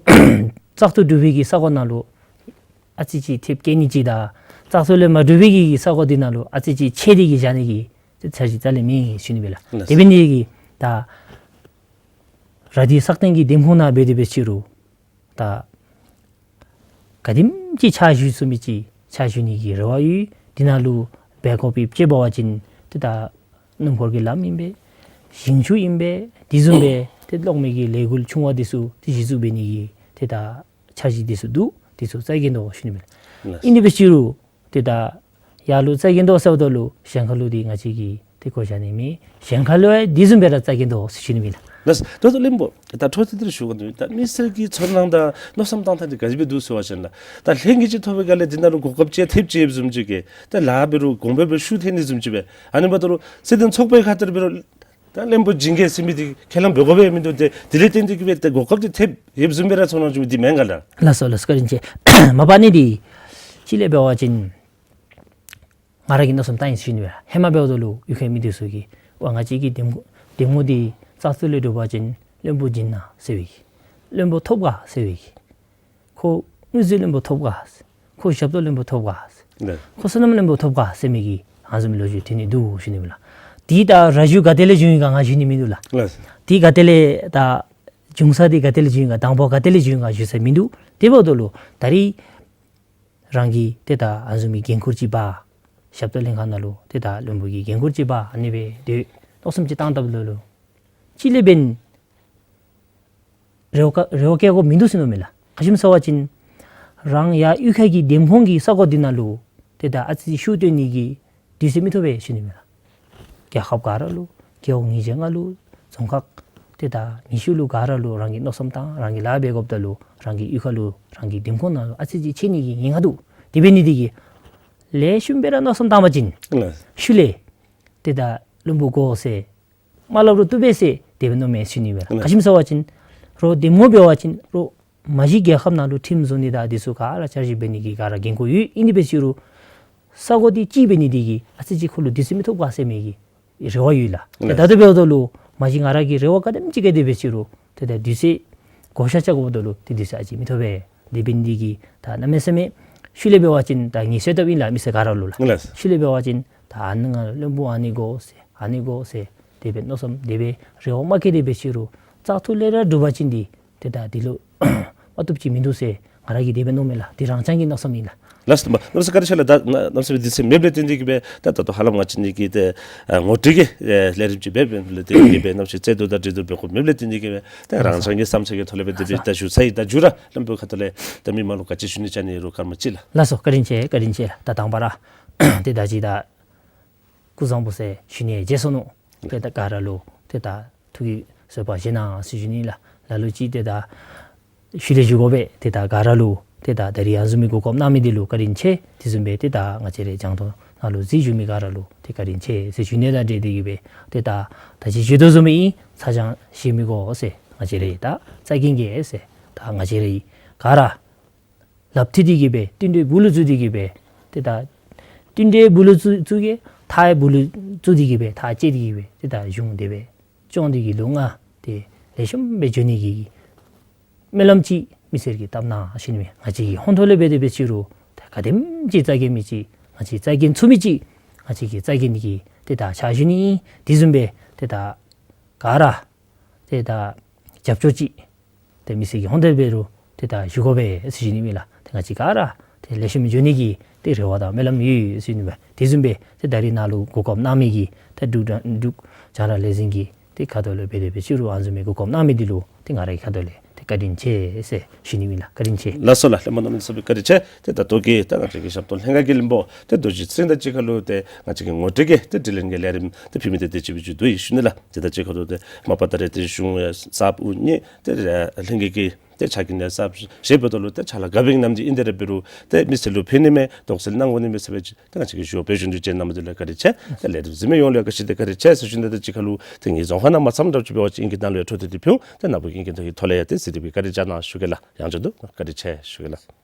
བཙག་འཐུ་གྲུབ་པའི་གི་ས་གོ་ནང་ལུ་ཨ་ཙི་ཅིག་ཐེབས་བཀལ་ནི་ཅིག་དང་བཙག་འཐུ་ལས་མ་གྲུབ་པའི་གི་ས་གོ་འདི་ནང་ལུ་ཨ་ཙི་ཅིག་ཆད་དེ་གི་བཞག་ནི་གི་ཏེ་འཆར་གཞི་རྩ་ལས་མེད་ཞུ་ནི་ཨིན་ལགས། ལགས། དེ་འབད་ནི་གིས་ད་ར་དྷི་སག་སྟེང་གི་འདེམས་ཁོངས་ནང་འབད་དེ་འབད་ཅི་རུང་ད་ག་དེམ་ཅིག་ཕྱག་ཞུ་ཚུགས་མི་ཅིག་ཕྱག་ཞུ་ནི་གི་རེ་བ་ཡོད། འདི་ནང་ལུ་འབད་དགོ་པའི་དཔྱེ་འབད་བ་ཅིན་ཏེ་ད་སྣུམ་འཁོར་གྱི་ལམ་ཨིན་པས། ཞིང་ཆུ་ཨིན་པས། དེ་བཟུམ་སྦེ་ཏེ་གློག་མེ་གི་ལས་འགུལ་ཆུང་བ་འདི་ཚུ་ཏེ་གཞི་བཙུགས་འབད་ནི་གི་ཏེ་ད་འཆར་གཞི་འདི་ཚུ་འདུག། འདི་ཚུ་བཙག་གེ་འདུག་ཞུ་ནི་ཨིན། ལགས། ཨིན་དེ་འབད་ཅི་རུང་ཏེ་ད་ཡར་ལུ་བཙག་གེ་འདུག་ཟེརཝ་ད་ལུ་གཞན་ཁ་ལུ་འདི་ང་བཅས་ཀྱིས་ཏེ་གོ་བཞག་ནི་མེད། གཞན་ཁ་ལུ་ཡང་དེ་བཟུམ་སྦེ་ར་བཙག་གེ་འདུག་ཟེར་ཞུ་ནི་ཨིན་ལགས། ལགས། ད་ལྟོ་བློན་པོ་ད་འཕྲོ་མཐུད་དེ་ཞུ་དགོ་འདུག། ད་མི་སེར་གྱི་ཚོར་སྣང་དང་མནོ་བསམ་གཏང་ཐངས་འདི་ག་ཅི་སྦེ་འདུག་ཟེར་བ་ཅིན་ལགས། ད་ལྷན་རྒྱས་ཅིག་ཐོབ་པའི་སྒང་ལས་འདི་ནང་ལུ་གོ་སྐབས་ཅིག་ཐེབས་ཅི་ཡོདཔ་བཟུམ་ཅིག་གི་ད་ལཱ་འབད་རུང་གོང་འཕེལ་སྦེ་ཤུགས་ཐོན་ནི་བཟུམ་ཅིག་སྦེ་ཨ་ནི་འབདཝ་ད་ལུ་སྲིད་དོན་ཚོགས་པའི་ཁ་ཐུག་ལས་འབད་རུང་ད་བློན་པོ་ཇིང་གེ་ཟེར་མི་འདི་ཁས་བླངས་འབད་དགོ་པས་མིན་འདུག། ཏེ་དེ་ལས་བརྟེན་ཏེ་གི་སྦེ་ཏེ་གོ་སྐབས་འདི་ཐེབས་ཡོདཔ་བཟུམ་སྦེ་ར་ཚོར་སྣང་བྱུང་མི་འདི་མེན་ག་ལགས། ལགས་སོ་ལགས་སོ། བཀའ་དྲིན་ཆེ། མ་པ་ཨ་ནི་འདི་གཅིག་ལས་འབད་བ་ཅིན་ང་ར་གི་མནོ་བསམ་གཏང་ཡི་ཟེར་ཞུ་ནི་སྦེ། ཧེ་མ་འབདཝ་ད་ལུ་གཡུས་ཁའི་མི་འདི་ཚུ་གིས་ཝ་ང་བཅས་ཀྱི་འདེམས་འདེམས་ངོ་འདི་བཙག་འཐུ་ལས་གྲུབ་པ་ཅིན་བློན་པོ་བྱིན་ན་ཟེར་བའི་གི། བློན་པོ་ཐོབ་ག་ཟེར་བའི་གི། ཁོ་དངུལ་རྩིས་བློན་པོ་ཐོབ་ག་ཟེར། ཁོ་ཞབས་ཏོག་བློན་པོ་ཐོབ་ག་ཟེར། ལགས། ཁོ་སོ་ནམ་བློན་པོ་ཐོབ་ག་ཟེར་མི་གི་ཨ་ནི་བཟུམ་མའི་ལོ་རྒྱུས་ཐོན་ནི་འདུག་ཞུ་ནི་ཨིན་ལགས། འདི་ད་ར་བཞུགས་ག་ཏེ་ལས་བྱུང་ཡི་ག་ང་ཞུ་ནི་མིན་འདུག་ལགས། ལགས། འདི་ག་ཏེ་ལས་ད་བྱུང་ས་འདི་ག་ཏེ་ལས་བྱུང་ཡི་ག་དང་པོ་ག་ཏེ་ལས་བྱུང་ཡི་ག་ཞུ་ས་མིན་འདུག། དེ་འབདཝ་ད་ལུ་ད་རིས་རང་གིས་ཏེ་ད་ཨ་ནི་བཟུམ་མའི་འགན་ཁུར་ཅིག་འབག། ཞབས་ཏོག་ལྷན་ཁག་ནང་ལུ་ཏེ་ད་བློན་པོ་གི་འགན་ཁུར་ཅིག་འབག། ཨ་ནི་སྦེ་ཏེ་མནོ་བསམ་ཅིག་བཏང་སྟེ་འབདཝ་ད་ལུ་གཅིག་ལས་འབདན་རེ་བ་བསྐྱེད་རེ་བ་བསྐྱེད་དགོཔ་མིན་འདུག་ཟེར་མནོཝ་མས་ལགས། ག་ཅི་སྨོ་ཟེར་བ་ཅིན་རང་ཡར་གཡུས་ཁ་གི་འདེམས་ཁོངས་ཀྱི་ས་གོ་འདི་ནང་ལུ་ཏེ་ད་ཨ་ཙི་ཤུགས་བཏོན་ནི་གི་དུས་ཚོད་མི་ཐོབ་པས་ཞུ་ནི་ཨིན་ལགས། རྒྱལ་ཁབ་ག་ར་ལུ་རྒེད་འོག་ཉིས་བརྒྱ་ལྔ་ལུ་རྫོང་ཁག་ཏེ་ད་ཉི་ཤུ་ལུ་ག་ར་ལུ་རང་གིས་མནོ་བསམ་བཏང་རང་གིས་ལཱ་འབད་དགོཔ་ད་ལུ་རང་གི་གཡུས་ཁ་ལུ་རང་གི་འདེམས་ཁོངས་ནང་ལུ་ཨ་ཙི་ཅིག་ཆད་ནི་གི་ཉེན་ཁ་འདུག། དེ་འབད་ནི་འདི་གིས་ལེགས་ཤོམ་སྦེ་ར་མནོ་བསམ་བཏང་པ་ཅིན་ལགས། ཤུལ་ལས་ཏེ་ད་བློན་པོ་དགོ་ཟེར་མ་སླབ་རུང་བཏུབ་པས་ཟེར་དེ་སྦེ་མནོཝ་མས་ཞུ་ནི་ཨིན་པས། ལགས། ག་ཅི་སྨོ་ཟེར་བ་ཅིན་རོགས་འདེམས་ངོ་འབད་བ་ཅིན་རོགས་མ་གཞི་རྒྱལ་ཁབ་ནང་ལུ་ཁྲིམས་བཟོ་ནི་དང་འདི་ཚུ་ག་ར་འཆར་གཞི་འབད་ནི་གི་ག་ར་འགན་ཁུར་ཡོད། ཨིན་དེ་འབད་ཅི་རུང་ས་གོ་འདི་གཅིག་འབད་ནི་འདི་གིས་ཨ་ཙི་ཅིག་ཁོ་ལུ་དུས་ཚོད་མི་ཐོབ་ག་ཟེར་མི་གི་རེ་བ་ཡོད་ལགས། ལགས། ད་ལྟོ་འབདཝ་ད་ལུ་མ་གཞི་ང་ར་གིས་རེ་བ་ག་དེམ་ཅིག་བསྐྱེད་དེ་འབད་ཅི་རུང་ཏེ་ད་དུས་ཚོད་བགོ་བཤའ་རྐྱབ་དགོཔ་ད་ལུ་ཏེ་དུས་ཚོད་ཨ་ཙི་མི་ཐོབ་པས། དེ་འབད་ནི་འདི་གིས་ད་གནམ་མེད་ས་མེད་ཤུལ་ལས་འབད་བ་ཅིན་ད་ངེས་ཤེས་ཐོབ་ཨིན་ལགས་མི་སེར་ག་ར་ལུ་ལགས། ལགས། ཤུལ་ལས་འབད་བ་ཅིན་ད་ཨ་ནི་ང་བློན་པོ་ཨ་ནི་དགོ་ཟེར་ཨ་ནི་དགོ་ཟེར་དེ་སྦེ་མནོ་བསམ་དེ་སྦེ་རེ་བ་མ་བསྐྱེད་དེ་འབད་ཅི་རུང་བཙག་འཐུ་ལས་ར་གྲུབ་པ་ཅིན་འདི་ཏེ་ད་འདི་ལུ་མ་བཏུབ་ཅིག་མིན་འདུག་ཟེར་ང་ར་གིས་དེ་སྦེ་མནོཝ་མས་ལགས། འདི་རང་རྐྱང་གི་མནོ་བསམ་ཨིན་ལགས། ལགས་སོ། གནམ་མེད་ས་མེད་བཀའ་དྲིན་ཆེ་ལགས། ད་གནམ་མེད་ས་མེད་དུས་ཚོད་མེདཔ་ལས་བརྟེན་ཏེ་གི་སྦེ་ད་ད་ལྟོ་ཧ་ལམ་ང་བཅས་ནི་གི་ཏེ་ངོ་སྤྲོད་ཀྱི་ལས་རིམ་ཅིག་འབད་འབདཝ་ལས་བརྟེན་ཏེ་གི་སྦེ་གནམ་མེད་ས་མེད་ཚེ་ཐུང་དང་འབྲེལ་ཏེ་འབད་དགོཔ་མེདཔ་ལས་བརྟེན་ཏེ་གི་སྦེ་ད་རང་རྐྱང་གི་བསམ་འཆར་གྱི་ཐོག་ལས་སྦེ་དེ་སྦེ་ད་ཞུ་ཚར་ཡི། ད་མཇུག་ར་བློན་པོ་ཁ་ཐུག་ལས་ད་མི་མང་ལུ་ག་ཅི་ཞུ་ནི་ཅིག་ཨ་ནི་རུང་སྐར་མ་གཅིག་ལགས། ལགས་སོ། བཀའ་དྲིན་ཆེ་བཀའ་དྲིན་ཆེ་ལགས། ད་དང་པ་ར་ཏེ་ད་ཅི་ད་སྐུ་གཟུགས་བཟང་པོ་ཟེར་ཞུ་ནི་བརྗེད་སོ་ནུག། ཏེ་ད་ག་ར་ལུ་ཏེ་ད་ཐུགས་ཀྱི་བཟོད་པ་བཞེས་གནང་ཟེར་ཞུ་ནི་ལགས། ལ་ལུ་ཅིག་ཏེ་ད་ཤུལ་ལས་ཞུ་དགོ་པས། ཏེ་ད་ག་ར་ལུ་ཏེ་ད་ད་རིས་ཨ་ནི་བཟུམ་མའི་གོ་སྐབས་གནང་མི་འདི་ལུ་བཀའ་དྲིན་ཆེ། དེ་བཟུམ་སྦེ་ཏེ་ད་ང་བཅས་རའི་རྒྱང་མཐོང་ནང་ལུ་གཟིགས་བཞུགས་མི་ག་ར་ལུ་ཏེ་བཀའ་དྲིན་ཆེ་ཟེར་ཞུ་ནི་དང་འབྲེལ་ཏེ་གི་སྦེ་ཏེ་ད་ད་ཅི་ཞུ་དོ་བཟུམ་ཨིན། ཚ་གྱང་བཞེས་མི་དགོ་ཟེར་ང་བཅས་རའི་ད་རྩ་འགེངས་གེ་ཟེར་ད་ང་བཅས་རའི་ག་ར་ལགཔ་མཐུད་དེ་གི་སྦེ་མཐུན་སྒྲིལ་སྦུག་ལུ་བཙུགས་ཏེ་གི་སྦེ་ཏེ་ད་མཐུན་སྒྲིལ་སྦུག་ལུ་བཙུགས་བཙུགས་གེ། མཐའ་ཡང་སྦུག་ལུ་བཙུགས་ཏེ་གི་སྦེ་མཐའ་བཅད་དེ་གི་སྦེ་ཏེ་ད་གཞུང་དེ་སྦེ་སྐྱོང་སྟེ་གི་ལུ་ང་ཏེ་ལེགས་ཤོམ་སྦེ་འགྱོ་ནི་གི་སྨོན་ལམ་ཅིག་མི་སེར་གྱིས་བཏབ་གནང་ཞུ་ནི་མས། ང་བཅས་ཀྱི་ཧོན་ཐོག་ལས་འབད་དེ་འབད་ཅི་རུང་ད་ག་དེམ་ཅིག་རྩ་འགེངས་མི་ཅིག་ང་བཅས་རྩ་འགེངས་ཚུགས་མི་ཅིག་ང་བཅས་ཀྱིས་རྩ་འགེངས་ནི་གི་ཏེ་ད་ཕྱག་ཞུ་ནི་ཨིན། དེ་བཟུམ་སྦེ་ཏེ་ད་ག་ར་ཏེ་ད་རྒྱབ་སྐྱོར་ཅིག་ཏེ་མི་སེར་གྱི་ཧོན་ཐོག་འབད་རུང་ཏེ་ད་ཞུ་དགོ་པས་ཟེར་ཞུ་ནི་ཨིན་ལགས། ཏེ་ང་བཅས་ག་ར་ ཏེ་ལེགས་ཤོམ་འགྱོ་ནི་གི་ཏེ་རེ་བ་དང་སྨོན་ལམ་ཡོད་ཟེར་ཨིན་པས། དེ་བཟུམ་སྦེ་ཏེ་ད་རིས་ནཱ་ལུ་གོ་སྐབས་གནང་མི་གི་ཏེ་འབྲུག་འབྲུག་རྒྱང་བསྒྲགས་ལས་འཛིན་གྱི་ཏེ་ཁ་ཐུག་ལས་འབད་དེ་འབད་ཅི་རུང་ཨ་ནི་བཟུམ་མའི་གོ་སྐབས་གནང་མི་འདི་ལུ་ཏེ་ང་རའི་ཁ་ཐུག་ལས་ཏེ་བཀའ་དྲིན་ཆེ་ཟེར་ཞུ་ནི་ཨིན་ལགས། བཀའ་དྲིན་ཆེ། ལགས་སོ་ལགས། གླེན་པ་རྣམ་གཉིས་ཚུ་ལུ་བཀའ་དྲིན་ཆེ། ཏེ་ད་ལྟོ་གི་ད་ང་བཅས་ཀྱི་ཞབས་ཏོག་ལྷན་ཁག་གི་བློན་པོ་ཏེ་རྡོ་རྗེ་ཚེ་རིང་དང་གཅིག་ཁར་ལུ་ཏེ་ང་བཅས་ཀྱི་ངོ་སྤྲོད་ཀྱི་ཏེ་དྲི་ལན་གྱི་ལས་རིམ་ཏེ་ཕུལ་མི་འདི་དེ་ཅིག་སྦེ་མཇུག་བསྡུ་ཡི་ཞུ་ནི་ལགས། ཏེ་ད་ཅི་ཁ་ཐུག་ཏེ་མ་པ་ད་རེས་ཏེ་གཞུང་ཡང་གསརཔ་དབུ་བརྙེས་ཏེ་ལྷན་རྒྱས་ཀྱི་ཏེ་ཕྱག་འགན་ཡང་གསརཔ་བཞེས་འབདཝ་ད་ལུ་ཏེ་ཕྱག་ལཱ་ག་འབད་གནངམ་ཅིག་ཨིན། དེ་ར་འབད་རུང་ཏེ་མི་སེར་ལུ་ཕན་ནི་མས་དོགས་སེལ་གནང་དགོ་ནི་མས་ཟེར་བའི་ཅིག་ཏེ་ང་བཅས་ཀྱིས་ཞུ་བ་འབད་བཞིན་དུ་བྱོན་གནང་མི་འདི་ལུ་བཀའ་དྲིན་ཆེ། ཏེ་ལས་རིམ་གཟིགས་མི་ཡོངས་ལུ་ཡང་བཀྲ་ཤིས་བདེ་ལེགས་བཀའ་དྲིན་ཆེ་ཟེར་ཞུ་ནི། ད་ཅི་ཁ་ལུ་ཏེ་ངེའི་རྫོང་ཁ་ནང་མ་འཚམས་དྲགཔ་ཅིག་འབད་བ་ཅིན་ཨིང་སྐད་ནང་ལུ་ཡང་འཕྲོ་མཐུད་དེ་ཕུལ་འོང་། ཏེ་ནཱ་བུ་གིས་ཨིང་སྐད་ཐོག་ལས་ཡང་ཏེ་གཟིགས་ཏེ་སྦེ་བཀའ་དྲིན་བསྐྱང་གནང་ཞུ་གེ་ལགས། ཡང་བསྐྱར་དུ་བཀའ་དྲིན་ཆེ་ཞུ་གེ་ལགས།